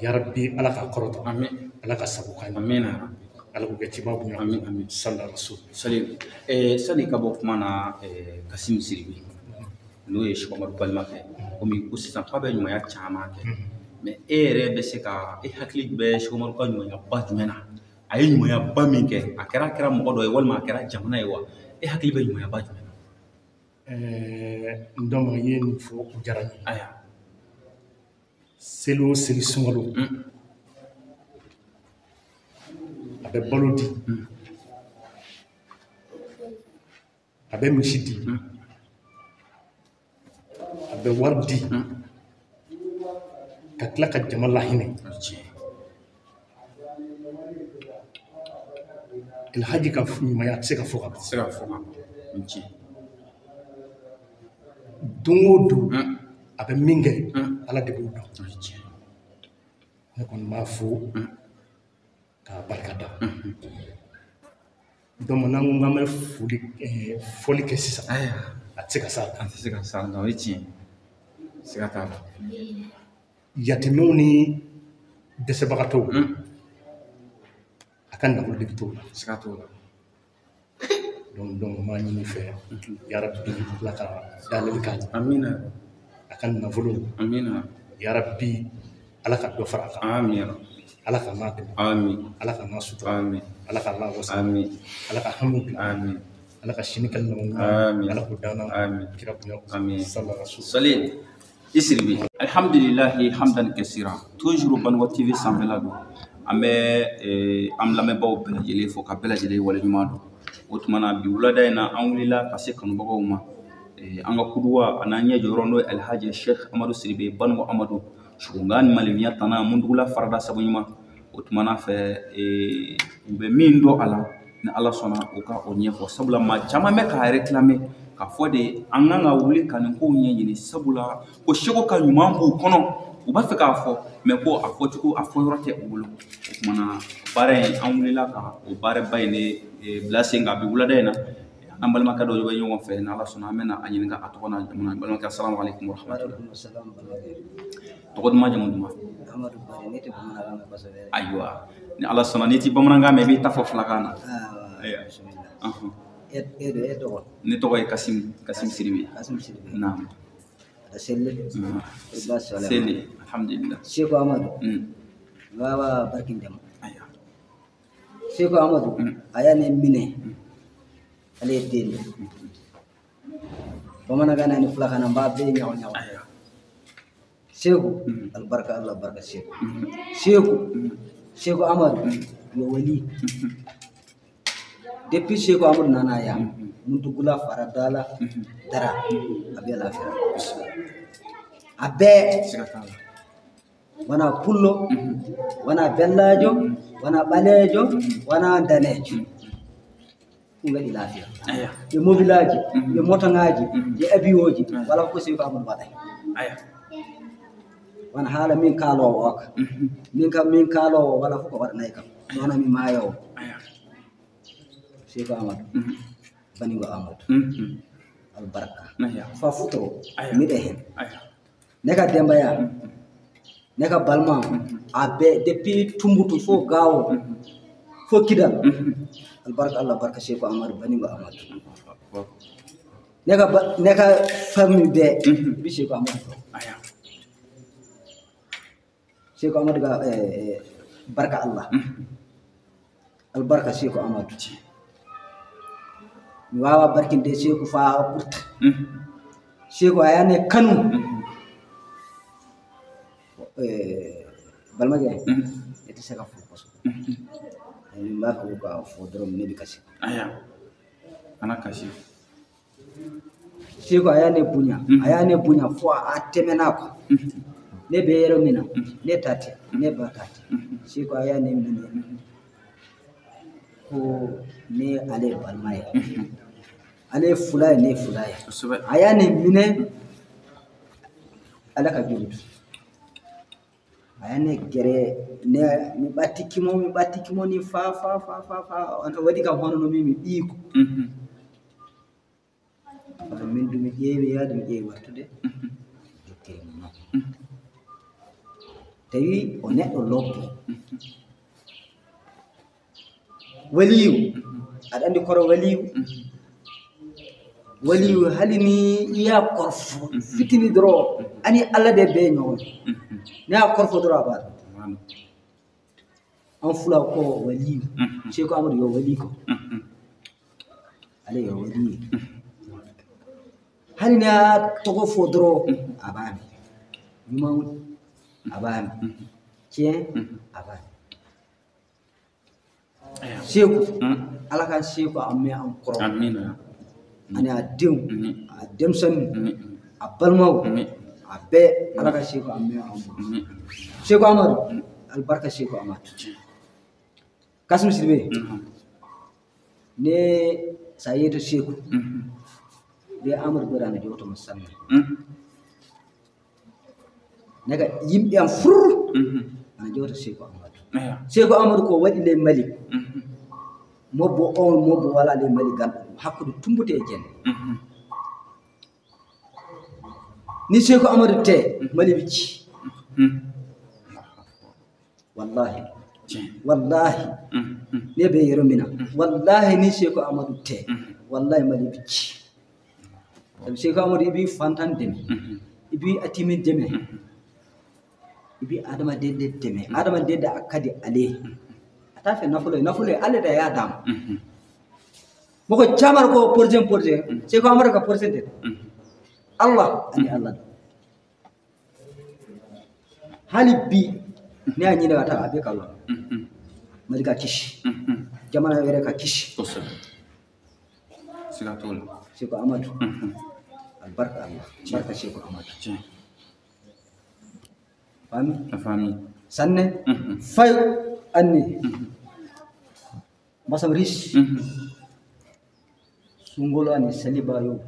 F: Yarabi, Ala k'a kɔrɔta.
A: Amin.
F: Ala ka sago k'a ɲɛ.
A: Amina ya Rabbi.
F: Ala k'o kɛ ciba bonya.
A: Amin, amin.
F: Sallallahu rasul.
A: Salim, sani ka bɔ kuma na, Kasimu Sidibe, n'o ye Sɛki Umaru balimakɛ, komi ko sisan k'a bɛ ɲumanya caman kɛ, mais e yɛrɛ bɛ se ka e hakili bɛ Sɛki Umaru ka ɲumanyaba jumɛn na? A ye ɲumanyaba min kɛ, a kɛra mɔgɔ dɔ ye walima a kɛra jamana ye wa? E hakili bɛ ɲumanyaba jumɛn na?
F: N dɔn, i ye nin fɔ, o diyara n ye. Seli o seli, sunkalo, a bɛ balo di, a bɛ misi di, a bɛ wari di ka tila ka jama lahinɛ. Elhaji ka ɲumanya a tɛ se ka fɔ ka ban. Don o don a bɛ min kɛ Ala de b'o dɔn. Ne kɔni b'a fo k'a barika da. Donc n'an ko k'an bɛ foli fɔli kɛ sisan a tɛ se ka s'a la.
A: A tɛ se ka s'a la, o ye tiɲɛ ye. Siga t'a la.
F: Yatimɛw ni dɛsɛbagatɔw a ka nafolo de bɛ t'o la.
A: Siga t'o la.
F: Donc n b'a ɲini fɛ yarabi Ala ka dayɛlɛli k'a ɲɛ.
A: Amina.
F: A ka nafolo.
A: Amina.
F: Yarabi Ala ka dɔ fara a kan.
A: Amina.
F: Ala ka n'a dɛmɛ.
A: Amin.
F: Ala ka n'a sutura.
A: Amin.
F: Ala ka n'a wasa.
A: Amin.
F: Ala ka hamiw dilan.
A: Amin.
F: Ala ka sini kɛ ɲɔgɔn.
A: Amin.
F: Ala k'o d'an na.
A: Amin.
F: Kira bonya.
A: Amin.
F: Sallallahu alaihi wasallam.
A: Sali i Sidibe. Alhamdulilahi hamdan kasira. Toujours Banikɔ TV sanfɛla don. An bɛ an lamɛnbaaw bɛɛ lajɛlen fo ka bɛɛ lajɛlen waleɲuman dɔn. O tuma na bi wulada in na an wulila ka se kanubagaw ma. An ka kuduwa a n'an ɲɛ jɔyɔrɔ n'o ye Alhaji Sheikh Amadu Sidibe Banikɔ Amadu Sugunga ni Malimiya tana Mundugula farada sabu ɲuman. O tuma na fɛ u bɛ min dɔn a la ni Ala sɔnna u ka o ɲɛfɔ, sabula maa caman bɛ k'a réclamer k'a fɔ de an kan ka wuli ka nin kow ɲɛɲini, sabula ko seko ka ɲuman b'u kɔnɔ, u b'a fɛ k'a fɔ mɛ ko a fɔcogo a fɔyɔrɔ tɛ u bolo. O tuma na baara in an wulila ka o baaraba in de bila sen kan bi wulada in na. An balimakɛ dɔw bɛ ɲɔgɔn fɛ, n'Ala sɔnna an bɛna a ɲininka a tɔgɔ n'a jamu na. Balimakɛ, assalamu alaikum warahmatullahi. Tɔgɔ duman jamu duman? Ayiwa, ni Ala sɔnna n'i ti bamanankan mɛn i b'i ta fɔ filakan na. Ne tɔgɔ ye Kasim, Kasim Sidibe. Naam. Seli, alhamdulillah.
G: Seko Amadu. Wawa barkindemo. Seko Amadu a y'a ne minɛ ale ye den de. Bamanankan na ni filakan na n b'a bɛɛ ɲagami ɲagami. Seko albarka Allah barka Seko. Seko Seko Amadu yo wali. Depuis Seko Amadu nana yan Mundugula faradala dara a bɛɛ lafiyara. A bɛɛ wana pullo wana bellajo wana ɓaleejo wana daneejo ɗum waɗi laafiya. E mobilaji e motoŋaji e abiyoji wala ko Seko Amadu waɗay. Wona haala min kaalowo o ka min kam min kaalowo wala fof ko waɗanayi kam wona mi maayowo. Seko Amadu Baningo Amadu albarka fa futoro miɗa hen ne ka dembaya ne ka balma a bɛɛ depuis Tumbutu fo Gawo fo Kidal albarka Allah barka Seko Amadu Baningo Amadu. Ne ka famille bɛɛ bi Seko Amadu dɔn. Seko Amadu ka barka Allah albarka Seko Amadu. Mi wawa barkinde Seko fa ɓurta. Seko a yane kanu balimakɛ ne tɛ se ka fo kosɛbɛ. N b'a fɛ ka fɔ dɔrɔn ne bɛ kasi.
A: Kana kasi.
G: Seko a y'a ne bonya, a y'a ne bonya fo a tɛmɛna quoi. Ne bɛ yɔrɔ min na ne ta tɛ, ne ba ta tɛ. Seko a y'a ne minɛ ko ne ale ye balima ye. Ale ye fula ye, ne ye fula ye. A y'a ne minɛ Ala ka joli dun. A y'a ne gɛrɛ ne mi ɓattikimo ni fa fa fa fa fa o waɗi kam hono no min mi ɓii ko. Kono min du mi ƴeewi yaade mi ƴeewi wartude jokkiri mo noon. Tawi o neɗɗo lobbo waliyu, aɗa anndi koro waliyu. Waliyu halini iya korfo fitini doro ani Allah de bɛɛ ɲɔgɔn ne y'a kɔrɔfɔ dɔrɔn a b'a dɔn. An fula ko waliyu Seko Amadu yo wali ko ale yo wali ye. Hali ne y'a tɔgɔ fɔ dɔrɔn a b'a mɛn, ɲuman a b'a mɛn, tiɲɛ a b'a mɛn. Seko Ala ka Seko a mɛn an kɔrɔ. Ani a denw a denmisɛnninw A balimaw a bɛɛ Ala ka Seku a mɛn an bolo. Seku Amadu alibarika Seku Amadu. Kasimu Sidibe ne sa yeeto Seku be Amadou Bari ana jewtomo sanne naga yimɓe am fur ana jewta Seku Amadou. Seku Amadou ko waɗi ley Mali mobbo on mobbo wala ley Mali ganɗo ɗum hakkude tumbute e jenne ni Seku Amadou te Mali wicci wallahi wallahi ne ɓe yeromina wallahi ni Seku Amadou te wallahi Mali wicci sabu Seku Amadou ibi fantan deme ibi atimin deme ibi adama dede deme adama dede a kadi ale ata fe nafolo nafolo ale da ya dam moko camar ko porjen porjen Seku Amadou ka porjen de Allah ani Allah hali bi ne a ñine wata abe ka lon Mali ka kisi jamana yɛrɛ ka kisi
A: kosɛbɛ siga t'o la.
G: Seku Amadou albarka Allah barka Seku Amadou fami
A: a faami
G: sanne fay anni masam riche sungolo ani saliba yo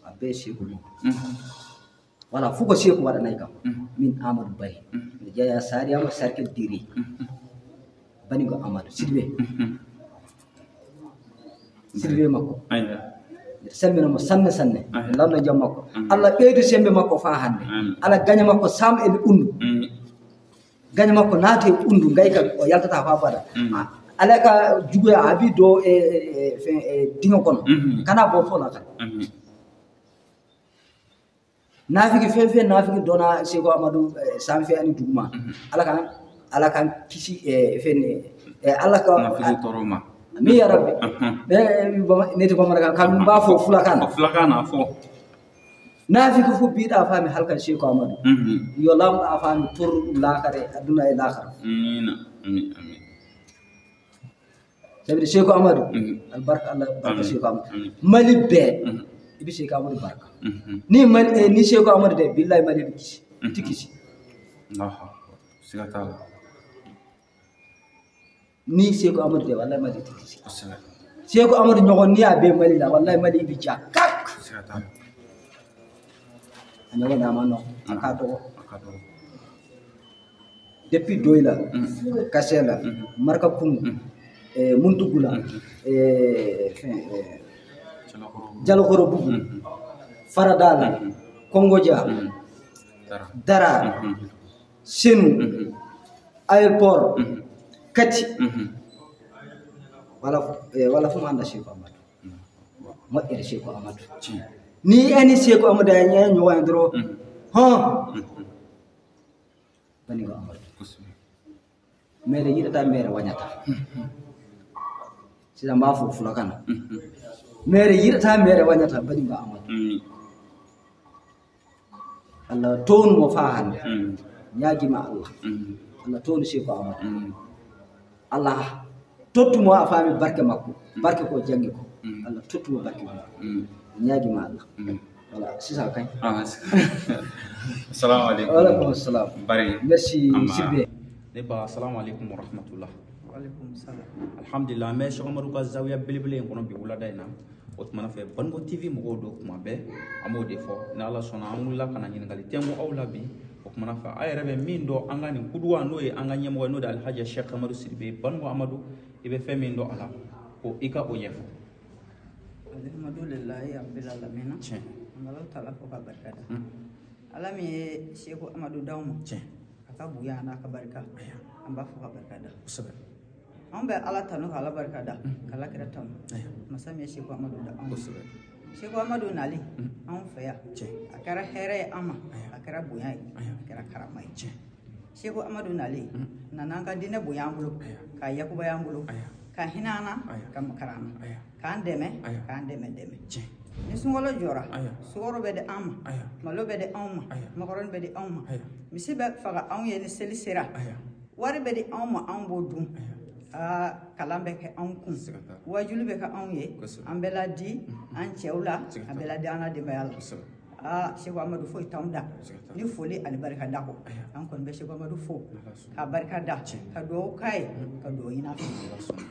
G: a bɛɛ Seku ɗum voilà fo ko Seku waɗanay kam min Amadou Bari mi jeeya sariyama cercle diri banigo Amadou Sidibé Sidibé makko
A: aywa
G: mbiɗa salminamo sanne sanne mi lamno jam makko Allah ɓeydu sembe makko fa hannde ala gaña makko sam ene undu gaña makko naati e undu gayka o yaltata fa bada ala ka jugoya abi do e dinga kono kana bo fola kadi naafiki fen fen naafiki dona Seku Amadou sanfe ani duguma ala kan kisi fen ala ka
A: nafiki tɔɔrɔ ma
G: mi ya rabbi neti bamana kan mba fo fulakan
A: fulakan na fo
G: naafiki fo biiɗa faami halkan Seku Amadou yo lamɗo a faami torru ɗum laakare aduna e laakara
A: amina amin amin
G: sabi Seku Amadou albarka Allah barka Seku Amadou Mali bee ibi Seku Amadou barka ni Mali ni Seku Amadou de billahi Mali ɓe kisi ti kisi
A: siga t'a la
G: ni Seku Amadou de wallahi Mali ti kisi
A: kosɛbɛ
G: Seku Amadou ñogon ni a be Mali la wallahi Mali ibi ja kak
A: siga t'a la
G: a ñogonama no a ka dogo
A: a ka dɔgɔ
G: depuis Doyla Kasela Marka Kungu Muntugula Jalokoro Bugu Faradala Kongoja Dara Senu aéroport Kati wala wala fo anda Seku Amadou moƴƴere Seku Amadou ni ani Seku Amadou a ñe ñogoyndoro hon banigo Amadou mere yiɗata mere wañata sida mba fo fulakana mere yiɗata mere wañata banigo Amadou Allah townumo fa hannde ñaagima Allah Allah townu Seku Amadou Allah tottumo a faami barke makko barke ko janngi ko Allah tottumo barke makko ñaagima Allah voilà c'est ça kay
A: assalamu alaikum
G: waaleykum assalam
A: bari
G: merci Sidibé
A: ne ba assalamu alaikum wa rahmatullah
H: waaleykum salam
A: alhamdulillah an bɛ Seku Amadou ka zawiya belebele in kɔnɔ bi wulada in na o tumana fɛ Baninko TV mɔgɔw don kuma bɛɛ an b'o de fɔ ni Ala sɔnna an wulila ka na ɲininkali tɛnku aw la bi o tumana fɛ a yɛrɛ bɛ min dɔn an ka nin kuduwa n'o ye an ka ɲɛmɔgɔ ye n'o de Alhaji Cheikh Amadou Sidibé Baninko Amadou i bɛ fɛn min dɔn a la ko i ka o ɲɛfɔ.
H: Alhamdulilayi rabbil alamina.
A: Tiɲɛ.
H: An bɛ Alahu taala fo ka barika da. Ala min ye Seku Amadou d'anw ma.
A: Tiɲɛ.
H: A ka bonya n'a ka barika. An b'a fo ka barika da.
A: Kosɛbɛ.
H: Anw bɛ Ala tanu ka Ala barika da. Ka Ala kira tanu. Masa min ye Seku Amadou da anw ma.
A: Kosɛbɛ.
H: Seku Amadou nali anw fɛ yan.
A: Tiɲɛ.
H: A kɛra hɛrɛ ye an ma. A kɛra bonya ye. A kɛra karama ye.
A: Tiɲɛ.
H: Seku Amadou nali nana an ka diinɛ bonya an bolo. Ka yakubaya an bolo. Ka hinɛ an na. Ka makara an na. K'an dɛmɛ. K'an dɛmɛ dɛmɛ.
A: Tiɲɛ.
H: Ni sunkalo jɔra sukaro bɛ di an ma malo bɛ di anw ma makɔrɔni bɛ di anw ma misi bɛ faga anw ye ni seli sera wari bɛ di anw ma anw b'o dun kalan bɛ kɛ anw kun wajuli bɛ kɛ anw ye an bɛ ladi an cɛw la an bɛ ladi an ka denbaya la Aa Seko Amadu foyi t'anw da ni foli ani barika da kɔ. An kɔni bɛ Seko Amadu fo ka barika da, ka dugawu k'a ye, ka dugawu ɲini a fɛ.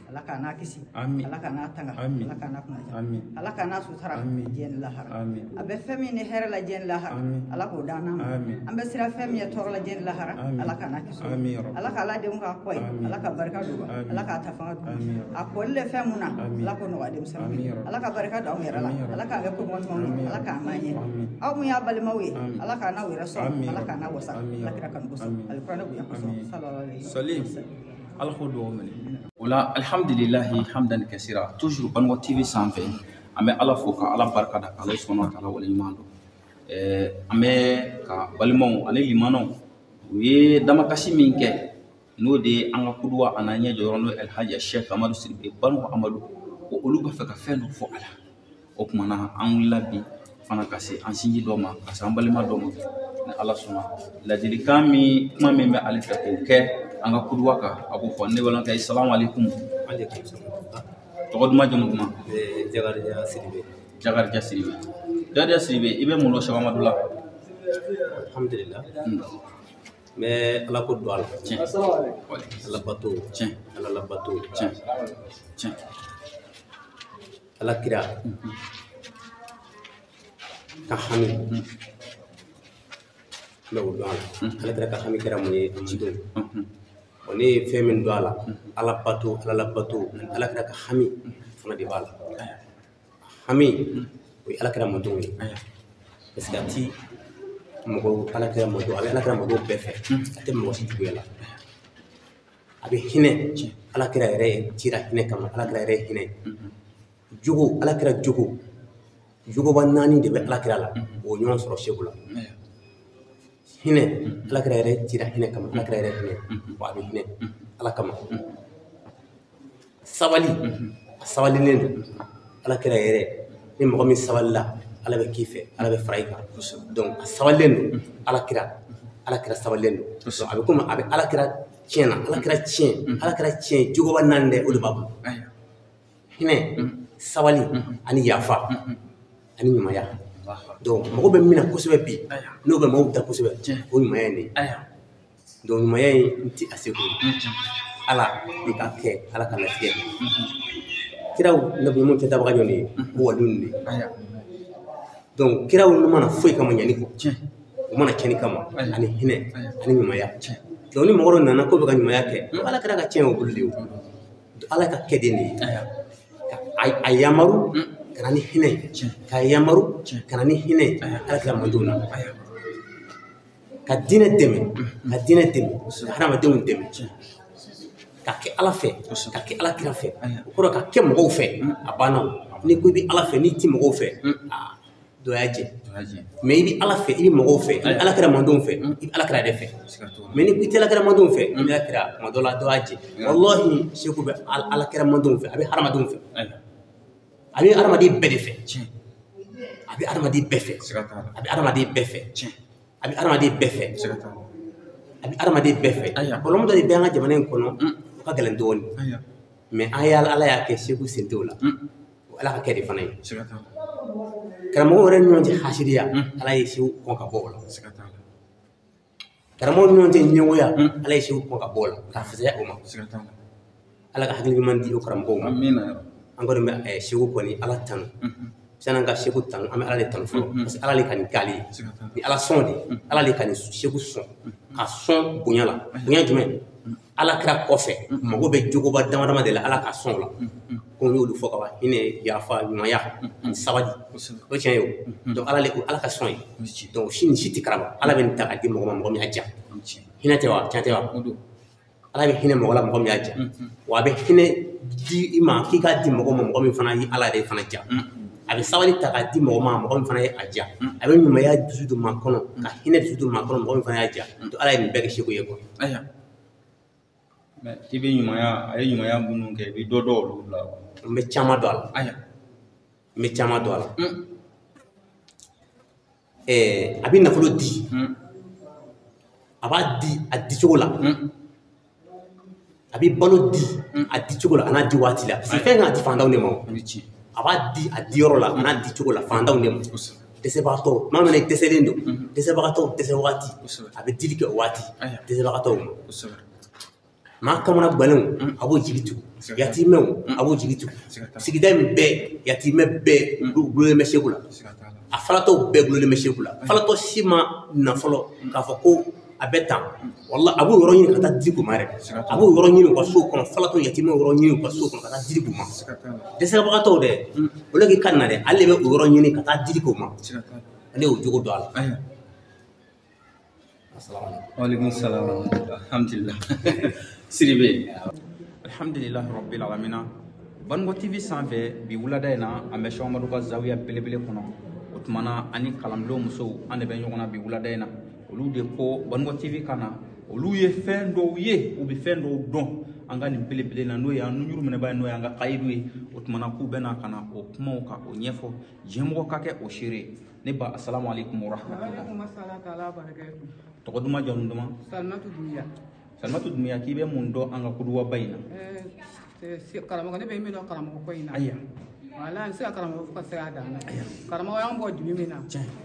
H: Ala k'a n'a kisi, Ala k'a n'a tanga, Ala k'a n'a kunnaja, Ala k'a n'a sutura diɲɛ ni lahara. A bɛ fɛn min ni hɛrɛ la diɲɛ ni lahara, Ala k'o d'an n'a ma. An bɛ siran fɛn min ye tɔɔrɔ la diɲɛ ni lahara, Ala k'a n'a kisi. Ala k'a ladenw k'a kɔ ye, Ala ka barika don, Ala k'a ta fanga d'u ma. A kɔli le fɛn mun na, Ala k'o nɔgɔya denmisɛnninw ye. Ala ka barika don anw yɛrɛ la, Ala k'an kɛ ko mɔgɔ ɲumanw ye, Ala k'an m'an ɲɛ. Aw mun y'a balimaw ye, Ala k'an n'aw yɛrɛ sɔrɔ, Ala k'an n'a wasa, Ala kira kanu kosɔn, alikuranɛ bonya kosɔn, sallallahu alayhi wa sallam.
A: Ala k'o dugawu minɛ. O la alhamdulilahi hamdan kasira, toujours Banikɔ TV sanfɛ an bɛ Ala fo ka Ala barika da, k'Ala subhanahu wa ta'ala waleɲuman dɔn. An bɛ ka balimaw ani limanaw u ye damakasi min kɛ, n'o de ye an ka kuduwa a n'an ɲɛ jɔyɔrɔ, n'o ye Alhaji Cheikh Amadu Sidibe Banikɔ Amadu, ko olu b'a fɛ ka fɛn dɔ fɔ a la. O tuma na an wulila bi fana ka se an sinji dɔ ma, ka se an balima dɔ ma, ni Ala sɔnna ladilikan min kuma min bɛ ale fɛ k'o kɛ an ka kuduwa kan, a k'o fɔ. Ne balimakɛ, salamu aleykum. Tɔgɔ duman, jamu duman?
I: Jakarija Sidibe.
A: Jakarija Sidibe. Jakarija Sidibe, i bɛ mun dɔn Seko Amadu la?
I: Alhamdulillah. N bɛ Ala ko don a la.
A: Tiɲɛ.
I: Ala bato.
A: Tiɲɛ.
I: Ala labato.
A: Tiɲɛ. Tiɲɛ.
I: Ala kira. Ka hami. N bɛ o dɔn a la. Ala kira ka hami kɛra mun ye a cidenw. O ne ye fɛn min don a la, Ala bato, Ala labato, ani Ala kira ka hami fana de b'a la. Hami o ye Ala kira mɔdenw ye. Parce que a ti mɔgɔw, Ala kira mɔdenw, a bɛ Ala kira mɔdenw bɛɛ fɛ, a tɛ mɔgɔ si juguya la. A bɛ hinɛ, Ala kira yɛrɛ cira hinɛ kama, Ala kira yɛrɛ ye hinɛ. Jogo, Ala kira jogo, jogoba 4 de bɛ Ala kira la, o ɲɔgɔn sɔrɔ Seko la. Hinɛ, Ala kira yɛrɛ cira hinɛ kama, Ala kira yɛrɛ hinɛ, wa a bɛ hinɛ Ala kama. Sabali, a sabalilen don. Ala kira yɛrɛ, ni mɔgɔ min sabalila, Ala bɛ k'i fɛ, Ala bɛ fara i kan. Donc a sabalilen don, Ala kira sabalilen don. Donc a bɛ komi a bɛ Ala kira tiɲɛ na, Ala kira tiɲɛ, Ala kira tiɲɛ jogoba 4 dɛ, o de b'a bolo. Hinɛ, sabali, ani yafa, ani ɲumanya. Donc mɔgɔ bɛ min na kosɛbɛ bi, n'o bɛ maaw da kosɛbɛ, o ɲumanya in de ye. Donc ɲumanya in n ti a seko ye. Ala de ka kɛ, Ala ka latigɛ. Kiraw nabi ɲumanw tɛ dabaga jɔn de ye, o waliw de ye. Donc kiraw mana foyi kama ɲani kɔ, u mana tiɲɛni kama, ani hinɛ, ani ɲumanya. Donc ni mɔgɔ dɔ nana k'o bɛ ka ɲumanya kɛ, Ala kɛra ka tiɲɛ o bolo de ye o. Ala ka kɛ den de ye. A yamaru ka na ni hinɛ ye, k'a yamaru ka na ni hinɛ ye Ala kira mandenw na. Ka diinɛ dɛmɛ, ka diinɛ dɛmɛ, ka hadamadenw dɛmɛ. Ka kɛ Ala fɛ, ka kɛ Ala kira fɛ, o kɔrɔ ka kɛ mɔgɔw fɛ, a banna o. N'i ko i bɛ Ala fɛ, n'i ti mɔgɔw fɛ, aa dɔ y'a jɛ. Mais i bɛ Ala fɛ, i bɛ mɔgɔw fɛ, i bɛ Ala kira mandenw fɛ, i bɛ Ala kira yɛrɛ fɛ. Mais n'i ko i tɛ Ala kira mandenw fɛ, i bɛ Ala kira kuma dɔ la dɔ y'a jɛ. Walahi Seko bɛ Ala kira mandenw fɛ, a bɛ hadamadenw fɛ. A bɛ hadamaden bɛɛ de fɛ. A bɛ hadamaden bɛɛ fɛ. A bɛ hadamaden bɛɛ fɛ. A bɛ hadamaden bɛɛ fɛ. A bɛ hadamaden bɛɛ fɛ. Problème dɔ de bɛ an ka jamana in kɔnɔ, o ka gɛlɛn dɔɔnin. Mais an y'a Ala y'a kɛ Seko sen t'o la. O Ala ka kɛ de fana ye. Karamɔgɔw yɛrɛ ni ɲɔgɔn cɛ hasiriya, Ala ye Seko kɔn ka bɔ o la. Karamɔgɔw ni ɲɔgɔn cɛ ɲɛngoya, Ala ye Seko kɔn ka bɔ o la, k'a fisaya o ma. Ala ka hakili ɲuman di o karamɔgɔw ma. An kɔni bɛ Seko kɔni Ala tanu. Sanni an ka Seko tanu, an bɛ Ala de tanu fɔlɔ. Parce que Ala de ka nin k'ale ye. Ni Ala sɔn de, Ala de ka nin Seko sɔn. Ka sɔn bonya la. Bonya jumɛn? Ala kira kɔfɛ, mago bɛ jogoba dama dama de la, Ala ka sɔn o la. Ko n y'olu fɔ ka ban, hinɛ, yafa, ɲumanya, ani sabali. O tiɲɛ ye o. Donc Ala le ko Ala ka sɔn ye. Donc si nin si tɛ karaba, Ala bɛ nin ta k'a di mɔgɔ ma, mɔgɔ min y'a diya. Hinɛ tɛ wa? Tiɲɛ tɛ wa? Ala bɛ hinɛ mɔgɔ la, mɔgɔ min y'a diya. Wa a bɛ hinɛ di i ma, k'i k'a di mɔgɔ ma, mɔgɔ min fana ye Ala yɛrɛ fana diya. A bɛ sabali ta k'a di mɔgɔ ma, mɔgɔ min fana ye a diya. A bɛ ɲumanya dusu don maa kɔnɔ, ka hinɛ dusu don maa kɔnɔ, mɔgɔ min fana y'a diya. Donc Ala ye nin bɛɛ kɛ Seko ye quoi.
A: Mais i bɛ ɲumanya, a ye ɲumanya minnu kɛ, i bɛ dɔ dɔn olu la wa?
I: N bɛ caman dɔn a la. N bɛ caman dɔn a la. A bɛ nafolo di. A b'a di a dicogo la. A bɛ balo di a dicogo la, a n'a di waati la. Parce que fɛn kan ka di fantanw de ma o. A b'a di a diyɔrɔ la, a n'a dicogo la, fantanw de ma. Dɛsɛbagatɔw maa min dɛsɛlen don dɛsɛbagatɔw dɛsɛ waati a bɛ dili kɛ o waati dɛsɛbagatɔw ma maa kamana gwalenw a b'o jigi tugu yatimɛw a b'o jigi tugu sigida in bɛɛ yatimɛ bɛɛ gulonnen bɛ Segu la a falatɔw bɛɛ gulonnen bɛ Segu la falatɔ si ma na fɔlɔ k'a fɔ ko a bɛ tan wala a b'o yɔrɔ ɲini ka taa dili k'u ma yɛrɛ a b'o yɔrɔ ɲini u ka so kɔnɔ falatɔ yatimɛw yɔrɔ ɲini u ka so kɔnɔ ka taa dili k'u ma dɛsɛbagatɔw dɛ olu k'i ka na dɛ ale de bɛ o yɔrɔ ɲini ka taa dili k'u ma ale y'o jogo don a la.
A: Waalaikum salam. Alhamdulillah. Siribe. Alhamdulillah rabbil alamin. Baninko TV sanfɛ bi wulada in na an bɛ Cheikh Amadu ka zawiya belebele kɔnɔ. O tuma na ani kalandenw musow an de bɛ ɲɔgɔn na bi wulada in na. Olu de ko Baninko TV ka na olu ye fɛn dɔw ye u bɛ fɛn dɔw dɔn an ka nin belebele na n'o ye an nunjuru minɛba ye n'o y'an ka kayidu ye. O tuma na k'u bɛna ka na o kumaw ka o ɲɛfɔ diɲɛmɔgɔ ka kɛ o seere ye. Ne ba asalamu alaikum wa rahmatulah.
J: Alaikum assalam ta'ala barakatuh.
A: Tɔgɔ duman jamu duman?
J: Salimatu Dunbiya.
A: Salimatu Dunbiya k'i bɛ mun dɔn an ka koduwaba in na?
J: Karamɔgɔ ne bɛ min dɔn karamɔgɔ ko in na.
A: Ayiwa.
J: Wala n se ka karamɔgɔ fo ka se a dan na. Karamɔgɔ y'an bɔ dibi min na.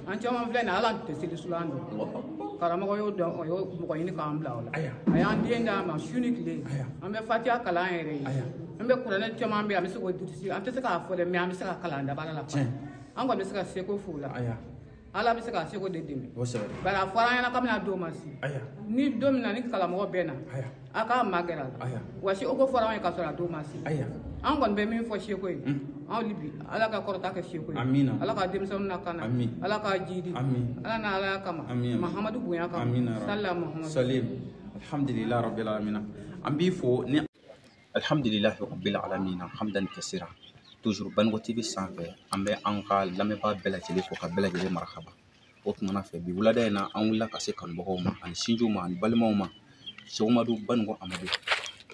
J: An caman filɛ nin ye hali an tɛ seli sulan dɔn. Karamɔgɔ y'o dɔn o y'o mɔgɔ ɲini k'an bila o la. A y'an den d'an ma su ni tile. An bɛ fatiya kalan an yɛrɛ ye. An bɛ kuranɛ caman bɛ yen an bɛ se k'o durusi an tɛ se k'a fɔ dɛ mais an bɛ se ka kalan dabara la. An kɔni bɛ se ka seko fo la. Ala bɛ se ka seko de dɛmɛ. Bari a fɔra an ɲɛna k'a bɛna don ma se. Ni don min na ni karamɔgɔ bɛ na a k'a magɛrɛ a la. Wa seko fɔra an ye k'a sɔrɔ a don ma se. An kɔni bɛ min fɔ seko ye. Anw bi Ala ka kɔrɔta kɛ seko ye. Ala ka denmisɛnninw lakana. Ala ka jidi. Ala n'a Ala kama. Mahamadu bonya kama. Salila Muhamadu.
A: Salim. Alhamdulillah rabbil alamin. An b'i fo ni alhamdulillah rabbil alamin hamdan kasira. Toujours Baninko TV sanfɛ an bɛ an ka lamɛnbaa bɛɛ lajɛlen fo ka bɛɛ lajɛlen marahaba. O tuma na fɛ bi wulada in na an wulila ka se kanubagaw ma ani sinjiw ma ani balimaw ma. Cheikh Amadu Baninko Amadu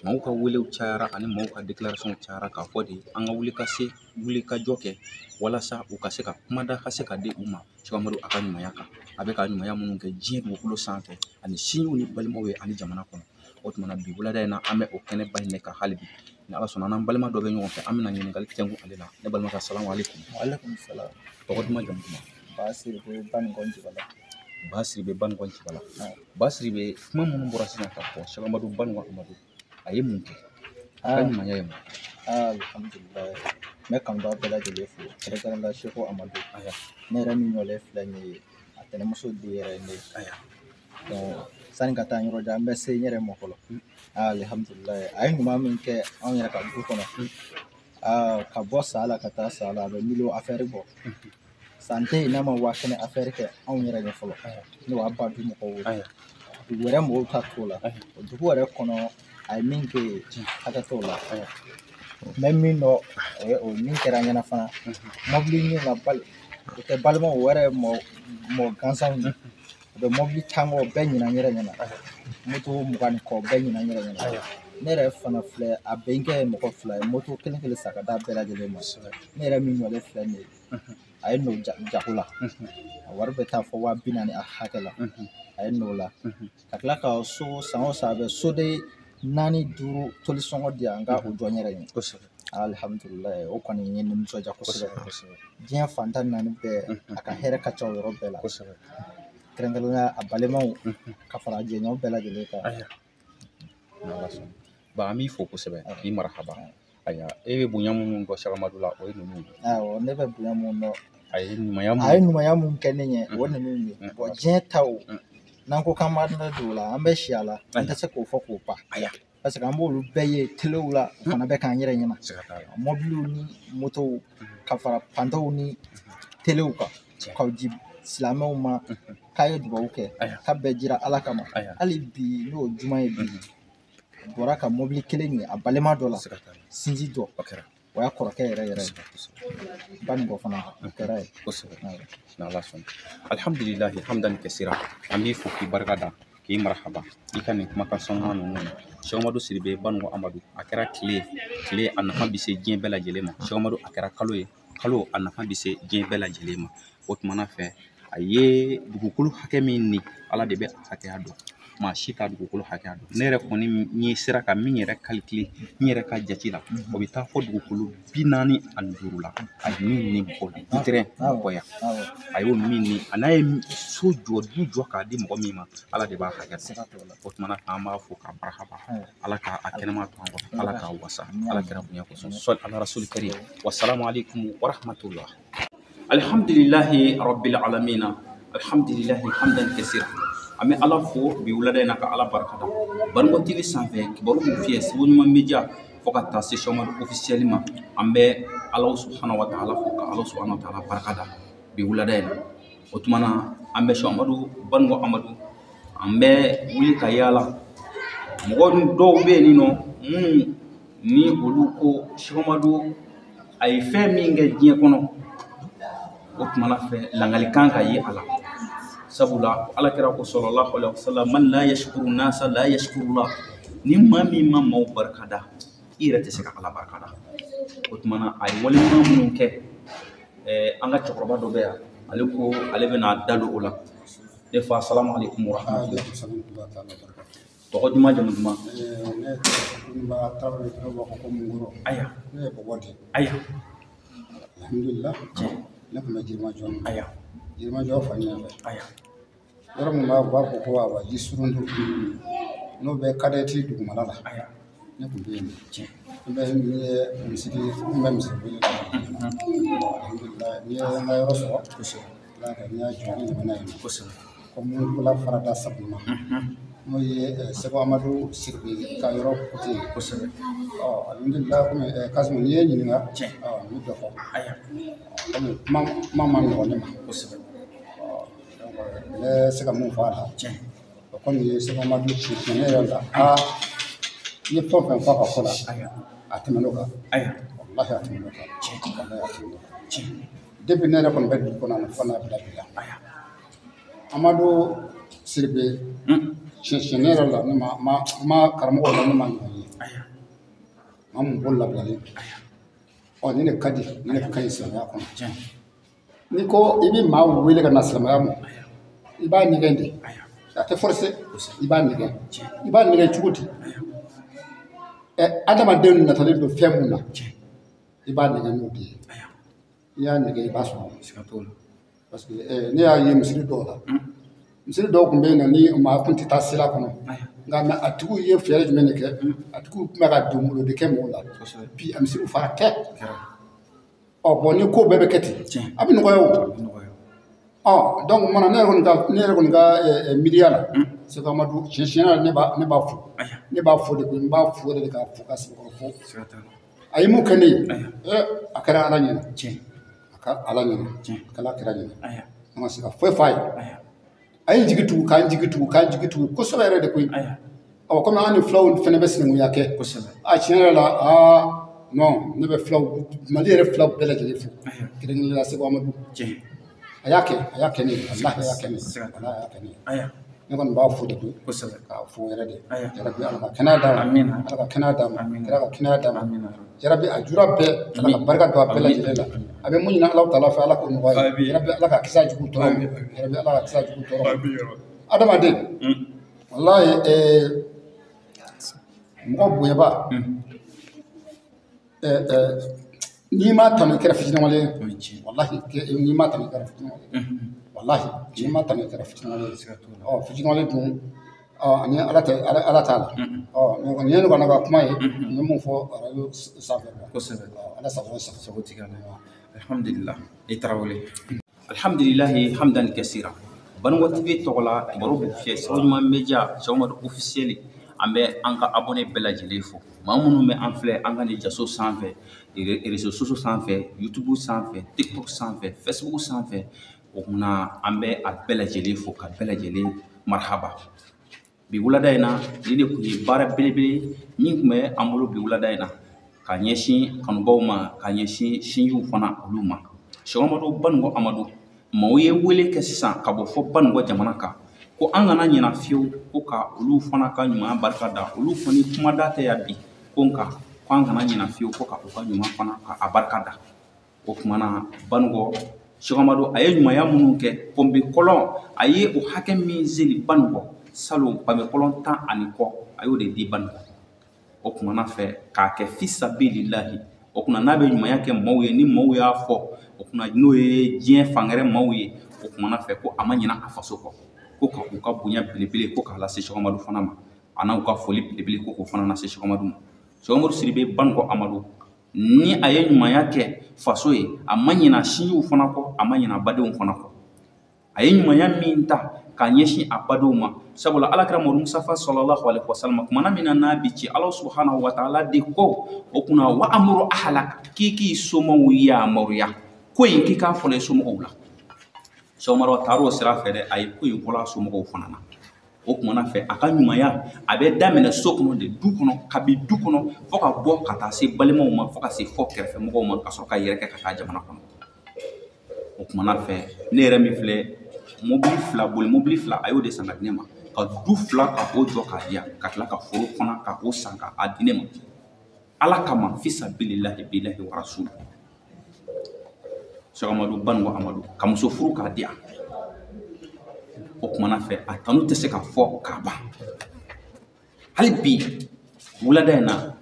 A: maaw ka welew cayara ani maaw ka déclaration cayara k'a fɔ de an ka wuli ka se wuli ka jɔ kɛ walasa u ka se ka kumada ka se ka di u ma Cheikh Amadu a ka ɲumanya kan a bɛ ka ɲumanya minnu kɛ diɲɛ dugukolo sanfɛ ani sinjiw ni balimaw ye ani jamana kɔnɔ. O tuma na bi wulada in na an bɛ o kɛnɛba in de kan hali bi. Ni Ala sɔnna n'an balima dɔ bɛ ɲɔgɔn fɛ an bɛna ɲininkali tɛnku ale la. Ne balima ka salamu aleykum.
K: Waaleykum salam.
A: Tɔgɔ duman jamu duman?
K: Ba Siribe Baninko Ncibala.
A: Ba Siribe Baninko Ncibala. Ba Siribe kuma minnu bɔra sisan ka fɔ Cheikh Amadu Baninko Amadu a ye mun kɛ? A ka ɲumanya ye mun?
K: Alhamdulilayi. N bɛ kanubaga bɛɛ lajɛlen fo kɛrɛnkɛrɛnnenya la Cheikh Amadu. Ne yɛrɛ min ɲɔlen filɛ nin ye a tɛnɛmuso den yɛrɛ ye ne ye. Donc sani ka taa yɔrɔ jan an bɛ se n yɛrɛ ma fɔlɔ. Alihamudulilayi a ye ɲuman min kɛ anw yɛrɛ ka du kɔnɔ ka bɔ sa la ka taa sa la a bɛ miliyɔn afɛri bɔ san tɛ yen n'a ma 1000 afɛri kɛ anw yɛrɛ ɲɛ fɔlɔ n'o b'a ba du mɔgɔw ye dugu wɛrɛ mɔgɔw ta t'o la o dugu yɛrɛ kɔnɔ a ye min kɛ yen hakɛ t'o la n bɛ min dɔn o ye o min kɛra an ɲɛna fana mɔbili ɲini na bali o tɛ balimaw o yɛrɛ mɔgɔ gansanw ye. U bɛ mɔbili tan kɔ bɛɛ ɲinɛ n yɛrɛ ɲɛna moto 20 ni kɔ bɛɛ ɲinɛ n yɛrɛ ɲɛna ne yɛrɛ fana filɛ a bɛnkɛ ye mɔgɔ 2 ye moto kelen kelen san ka d'a bɛɛ lajɛlen ma ne yɛrɛ min ɲɔlen filɛ nin ye a ye n'o jago la a wari bɛ taa fɔ 40,000 a hakɛ la a ye n'o la ka tila ka so san o san a bɛ soden 4 5 toli sɔngɔ di yan n ka o jɔ n yɛrɛ ye. Alihamudulilayi o kɔni ye nisɔndiya kosɛbɛ diɲɛ fan 14 bɛɛ a ka hɛrɛ ka ca o yɔrɔ bɛɛ la. Kɛrɛnkɛrɛnnenya a balimaw ka fara jɛɲɔgɔn bɛɛ lajɛlen kan.
A: Ba an b'i fo kosɛbɛ k'i marahaba. Ayiwa e bɛ bonya minnu dɔn Cheikh Amadu la o ye ninnu ye.
K: Awɔ ne bɛ bonya minnu dɔn.
A: A ye ɲumanya
K: mun kɛ ne ɲɛ o ye ninnu ye. Bɔn diɲɛ ta o n'an ko k'an b'an da don o la an bɛ si a la an tɛ se k'o fɔ k'o ban. Parce que an b'olu bɛɛ ye telew la o fana bɛ k'an yɛrɛ ɲɛna. Mɔbiliw ni motow ka fara pantaw ni telew kan k'aw ji silamɛw ma k'a ye dugawu kɛ k'a bɛɛ jira Ala kama hali bi n'o juma ye bi a bɔra ka mɔbili kelen ye a balima dɔ la sinji dɔ o y'a kɔrɔkɛ yɛrɛ yɛrɛ ye Baninko fana o kɛra ye.
A: N'Ala sɔnna alihamudulilayi hamdan kasira an b'i fo k'i barika da k'i marahaba i ka nin kumakan sanuman ninnu na. Cheikh Amadu Siribe Baninko Amadu a kɛra tile a nafa bɛ se diɲɛ bɛɛ lajɛlen ma. Cheikh Amadu a kɛra kalo ye kalo a nafa bɛ se diɲɛ bɛɛ lajɛlen ma. O tuma na fɛ a ye dugukolo hakɛ min ni Ala de bɛ a hakɛya dɔn. Maa si t'a dugukolo hakɛya dɔn. Ne yɛrɛ kɔni n sera ka min yɛrɛ calculer n yɛrɛ ka jate la, o bɛ taa fɔ dugukolo 45 la. A ye min ni mɔgɔ la du terrain mɔgɔ yan, a y'o min ni a n'a ye so jɔ, du jɔ k'a di mɔgɔ min ma, Ala de b'a hakɛ dɔn. O tuma na an b'a fɔ k'a barahaba, Ala k'a kɛnɛma to an kɔrɔ, Ala k'a wasa, Ala kɛra bonya kosɔn. Sɔli ala rasuli karim. Wasalamu alaikum wa rahmatullah. Alhamdulillahi rabbil alamina, alhamdulillahi hamdan kasira. An bɛ Ala fo bi wulada in na ka Ala barika da. Banikɔ TV sanfɛ kibaru b'u fiyɛ Segu Ɲuman Media fo ka taa se Cheikh Amadu officiel ma. An bɛ Ala subhanahu wa ta'ala fo ka Ala subhanahu wa ta'ala barika da bi wulada in na. O tuma na an bɛ Cheikh Amadu Banikɔ Amadu, an bɛ wuli ka yaala. Mɔgɔ dɔw bɛ yen nɔ minnu ni olu ko Cheikh Amadu a ye fɛn min kɛ diɲɛ kɔnɔ, o tuma na fɛ langalikan ka ye a la. Sabula Ala kɛra ko sallallahu alaihi wasallam, man la yashkuru nasa la yashkuru la. Ni maa min ma maaw barika da, i yɛrɛ tɛ se ka Ala barika da. O tuma na a ye waleɲuman minnu kɛ, an ka cɛkɔrɔba dɔ bɛ yan, ale ko ale bɛna da don o la. Ne fa, salamu alaikum wa rahmatulah. Tɔgɔ duman, jamu duman?
L: Ne tɔgɔ Tarawele, dɔw b'a fɔ ko Mungoro.
A: Aya.
L: Ne ye Bɔbɔ de ye.
A: Aya.
L: Alhamdulillah. Ne tun bɛ Jirimajɔ.
A: Aya.
L: Jirimajɔ fan ɲɛfɛ.
A: Aya.
L: Yɔrɔ min b'a fɔ ko awa ji surundu, n'o bɛ kadɛti dugumala la.
A: Aya.
L: Ne tun bɛ yen. N bɛ n ye misiri, n bɛ misiri wele la. Alhamdulillah, n ye n ka yɔrɔ sɔrɔ.
A: Kosɛbɛ.
L: Ala ka n y'a jɔ ni jamana ye.
A: Kosɛbɛ.
L: Ko Mundugula farada sabu ma. N'o ye Segu Amadu Sidibe ka yɔrɔ kote ye.
A: Kosɛbɛ.
L: Ɔ alhamdulillah, komi Kasimu n'i ye n ɲininka,
A: Tiɲɛ.
L: Ɔ n bɛ dɔ fɔ.
A: Aya.
L: Komi kuma ma nɔgɔn ne ma.
A: Kosɛbɛ.
L: Ɔ donc n bɛ se ka mun fɔ a la.
A: Tiɲɛ.
L: O kɔni ye Segu Amadu tiɲɛ ne yɛrɛ la. Aa, i ye fɛn o fɛn fɔ a ka ko la,
A: Aya.
L: a tɛmɛn'o kan.
A: Aya.
L: Walahi a tɛmɛn'o kan.
A: Tiɲɛ.
L: Walahi a tɛmɛn'o kan.
A: Tiɲɛ.
L: Depuis ne yɛrɛ kɔni bɛ dugu kɔnɔ yan fo ka n'a bila bi la.
A: Aya.
L: Amadu Sidibe tiɲɛ ne yɛrɛ la, ne ma karamɔgɔ la, ne ma ɲɔgɔn ye.
A: Aya.
L: Maa mun bolo labilalen. Ɔ nin de ka di, nin de ka ɲi silamɛya kɔnɔ.
A: Tiɲɛ.
L: N'i ko i bɛ maa wele ka na silamɛya ma, i b'a nɛgɛn de. A tɛ forcer, i b'a nɛgɛn. I b'a nɛgɛn cogo di? Adamaden natalen don fɛn mun na, i b'a nɛgɛn n'o de ye. I y'a nɛgɛn, i b'a sɔrɔ.
A: Siga t'o la.
L: Parce que ne y'a ye misiri dɔw la. Misiri dɔw tun bɛ yen nɔ ni maa tun tɛ taa sira kɔnɔ. Nka mɛ a tigiw ye fɛɛrɛ jumɛn de kɛ? A tigiw tun bɛ ka donbolo de kɛ mɔgɔw la. Bi a misiriw fara tɛ. Ɔ bɔn ni ko bɛɛ bɛ kɛ ten, a bɛ nɔgɔya o. Ɔ donc mana ne yɛrɛ kɔni ka miiriya la, Segu Amadu tiɲɛ la ne b'a fo. Ne b'a fo de koyi, n b'a fo de k'a fo ka sɛbɛkɔrɔ fo. A ye mun kɛ ne ye? A kɛra Ala ɲɛna. A kɛra Ala ɲɛna. A kɛra kira ɲɛna. An ma se ka foyi f'a ye. A ye jigi tugu, k'an jigi tugu, k'an jigi tugu kosɛbɛ yɛrɛ de koyi. Ɔ komi an ni filaw fana bɛ sinankunya kɛ. A tiɲɛ yɛrɛ la, aa non, ne bɛ filaw, Mali yɛrɛ filaw bɛɛ lajɛlen fo. Kɛrɛnkɛrɛnnenya la Segu Amadu. A y'a kɛ ne ye, walahi a y'a kɛ ne ye, walahi a y'a kɛ ne ye. Ne kɔni b'a fo de koyi. K'a fo yɛrɛ de. Yarabi Ala ka kɛnɛya d'a ma. Ala ka kɛnɛya d'a ma. Ala ka kɛnɛya d'a ma. Yarabi a jura bɛɛ, Ala ka barika don a bɛɛ lajɛlen la. A bɛ mun ɲini Alahu taala fɛ, Ala k'o nɔgɔya ye. Yarabi Ala ka kisi a jugu tɔɔrɔ ma. Yarabi Ala ka kisi a jugu tɔɔrɔ ma. Adamaden, walahi mɔgɔ bonyaba, n'i ma tanu i kɛra fitiriwale ye. Walahi n'i ma tanu i kɛra fitiriwale ye. Walahi n'i ma tanu i kɛra fitiriwale ye. Ɔ fitiriwale dun, ɔ ani Ala tɛ, Ala t'a la. Ɔ nin ye ne kɔni ka kuma ye, n ye mun fɔ arajo sanfɛ.
A: Kosɛbɛ.
L: Ala sago sago.
A: Sago tigi Ala. Alhamdulillah. I Tarawele. Alhamdulillahi hamdan kasira. Banikɔ TV tɔgɔ la, kibaru b'u fiyɛ Segu Ɲuman Media, Cheikh Amadu officiel. An bɛ an ka abonné bɛɛ lajɛlen fo. Maa minnu bɛ an filɛ an ka nin jaso sanfɛ, réseaux sociaux sanfɛ, YouTube sanfɛ, TikTok sanfɛ, Facebook sanfɛ, o kumana an bɛ a bɛɛ lajɛlen fo ka bɛɛ lajɛlen marahaba. Bi wulada in na, nin de tun ye baara belebele min tun bɛ an bolo bi wulada in na, ka ɲɛsin kanubaw ma, ka ɲɛsin sinjiw fana olu ma. Cheikh Amadu Banikɔ Amadu, maaw ye wele kɛ sisan ka bɔ fɔ Banikɔ jamana kan, ko an kana ɲina fiyewu ko ka olu fana ka ɲuman barika da, olu kɔni kumada tɛ yan bi, ko nka ko an kana ɲina fiyewu ko ka u ka ɲuman fana ka a barika da. O kumana Banikɔ Cheikh Amadu a ye ɲumanya minnu kɛ, pɔnpe kɔlɔn a ye o hakɛ min zeli Banikɔ salon pame kɔlɔn 10 ani kɔ a y'o de di Banikɔ o kumana fɛ k'a kɛ fisabililahi o kuma n'a bɛ ɲumanya kɛ maaw ye ni maaw y'a fɔ o kuma n'o ye diɲɛ fangɛrɛ maaw ye o kumana fɛ ko a ma ɲina a faso kɔ ko ka u ka bonya belebele ko k'a lase Sɛki Amadu fana ma a n'u ka foli belebele ko k'o fana lase Sɛki Amadu ma. Sɛki Amadu Sidibe Banikɔ Amadu ni a ye ɲumanya kɛ faso ye a ma ɲina sinjiw fana kɔ a ma ɲina badenw fana kɔ a ye ɲumanya min ta k'a ɲɛsin a badenw ma sabula Alakira Mamadu Mustafa sallallahu alaihi wasallam kumana min na n'a bi ci Ala subhanahu wa ta'ala de ko o kunna wa amuru ahlak k'i k'i somɔgɔw yamaruya ko in k'i k'a fɔlɔ i somɔgɔw la. Sɛki Umaru taara o sira fɛ dɛ a ye ko in fɔlɔ a somɔgɔw fana na o kumana fɛ a ka ɲumanya a bɛ daminɛ so kɔnɔ de du kɔnɔ kabi du kɔnɔ fo ka bɔ ka taa se balimaw ma fo ka se fɔ kɛrɛfɛmɔgɔw ma ka sɔrɔ ka yɛrɛ kɛ ka taa jamana kɔnɔ o kumana fɛ ne yɛrɛ min filɛ mobili 2 boli mobili 2 a y'o de san ka di ne ma ka du 2 ka o jɔ k'a di yan ka tila ka foro fana ka o san k'a di ne ma Ala kama fisabililahi bilahi wa rasul. Sɛki Amadu Banikɔ Amadu ka muso furu k'a di yan o kumana fɛ a tanu tɛ se ka fɔ k'a ban hali bi wulada in na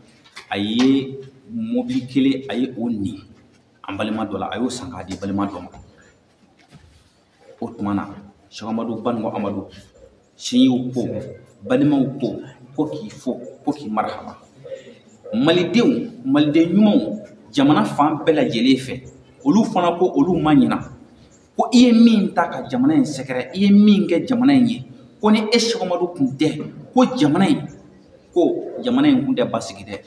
A: a ye mobili 1 a ye o nin an balima dɔ la a y'o san k'a di balima dɔ ma o tuma na Sɛki Amadu Banikɔ Amadu sinjiw ko balimaw ko ko k'i fo ko k'i marahaba malidenw maliden ɲumanw jamana fan bɛɛ lajɛlen fɛ olu fana ko olu ma ɲina ko i ye min ta ka jamana in sɛgɛrɛ i ye min kɛ jamana in ye ko ni e Sɛki Amadu kun tɛ ko jamana in kun tɛ basigi dɛ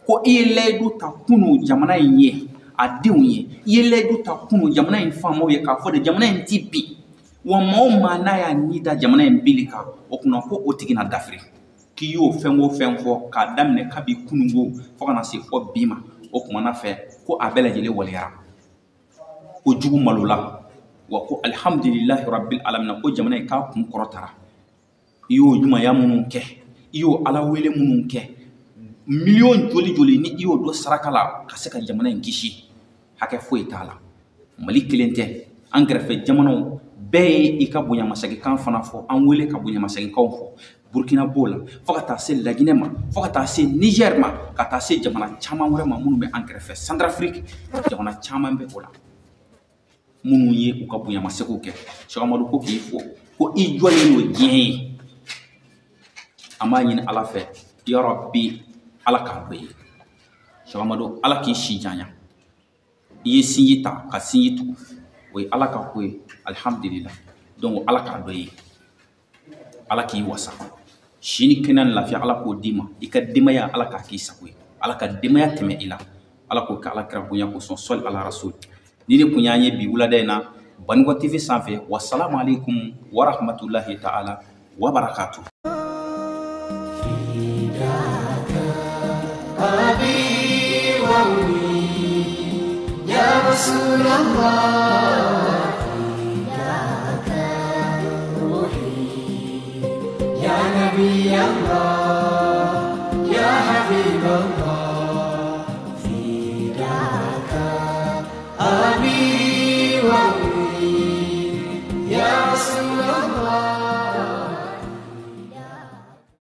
A: ko i ye layidu ta kunu jamana in ye a denw ye i ye layidu ta kunu jamana in faamaw ye k'a fɔ de jamana in ti bin wa maa o maa n'a y'a ni da jamana in bili kan o kunna ko o tigi na dafiri k'i y'o fɛn o fɛn fɔ k'a daminɛ kabi kununko fo ka na se fɔ bi ma o kumana fɛ ko a bɛɛ lajɛlen waleyara ko jugu malola wa ko alihamudulilahi rabbil alamina ko jamana in k'a kun kɔrɔtara i y'o ɲumanya minnu kɛ i y'o ala wele minnu kɛ miliyɔn joli joli ni i y'o don saraka la ka se ka jamana in kisi hakɛ foyi t'a la Mali kelen tɛ an kɛrɛfɛ jamanaw bɛɛ ye i ka bonyamasegin fana fɔ an wele ka bonyamasegin fɔ Burkina b'o la fo ka taa se Laginɛ ma fo ka taa se Niger ma ka taa se jamana caman wɛrɛ ma minnu bɛ an kɛrɛfɛ Centrafrique jamana caman bɛ o la minnu ye u ka bonyamasegin kɛ. Sɛki Amadu ko k'i fo ko i jɔlen don diɲɛ ye an b'a ɲini Ala fɛ ya Rabbi Ala k'a dɔ ye. Sɛki Amadu Ala k'i si janya i ye sinji ta ka sinji tugu o ye Ala ka ko ye alihamudulila donc Ala k'a dɔ ye Ala k'i wasa si ni kɛnɛya ni lafiya Ala k'o d'i ma i ka denbaya Ala k'a k'i sago ye Ala ka denbaya tɛmɛ i la Ala k'o kɛ Ala kira bonya kosɔn sɔli ala rasul ni ne kun y'an ye bi wulada in na Banikɔ TV sanfɛ wasalamu aleykum warahmatulahi ta'ala wa barakatuh.
M: يا رسول الله فداك روحي يا نبي الله يا حبيب الله.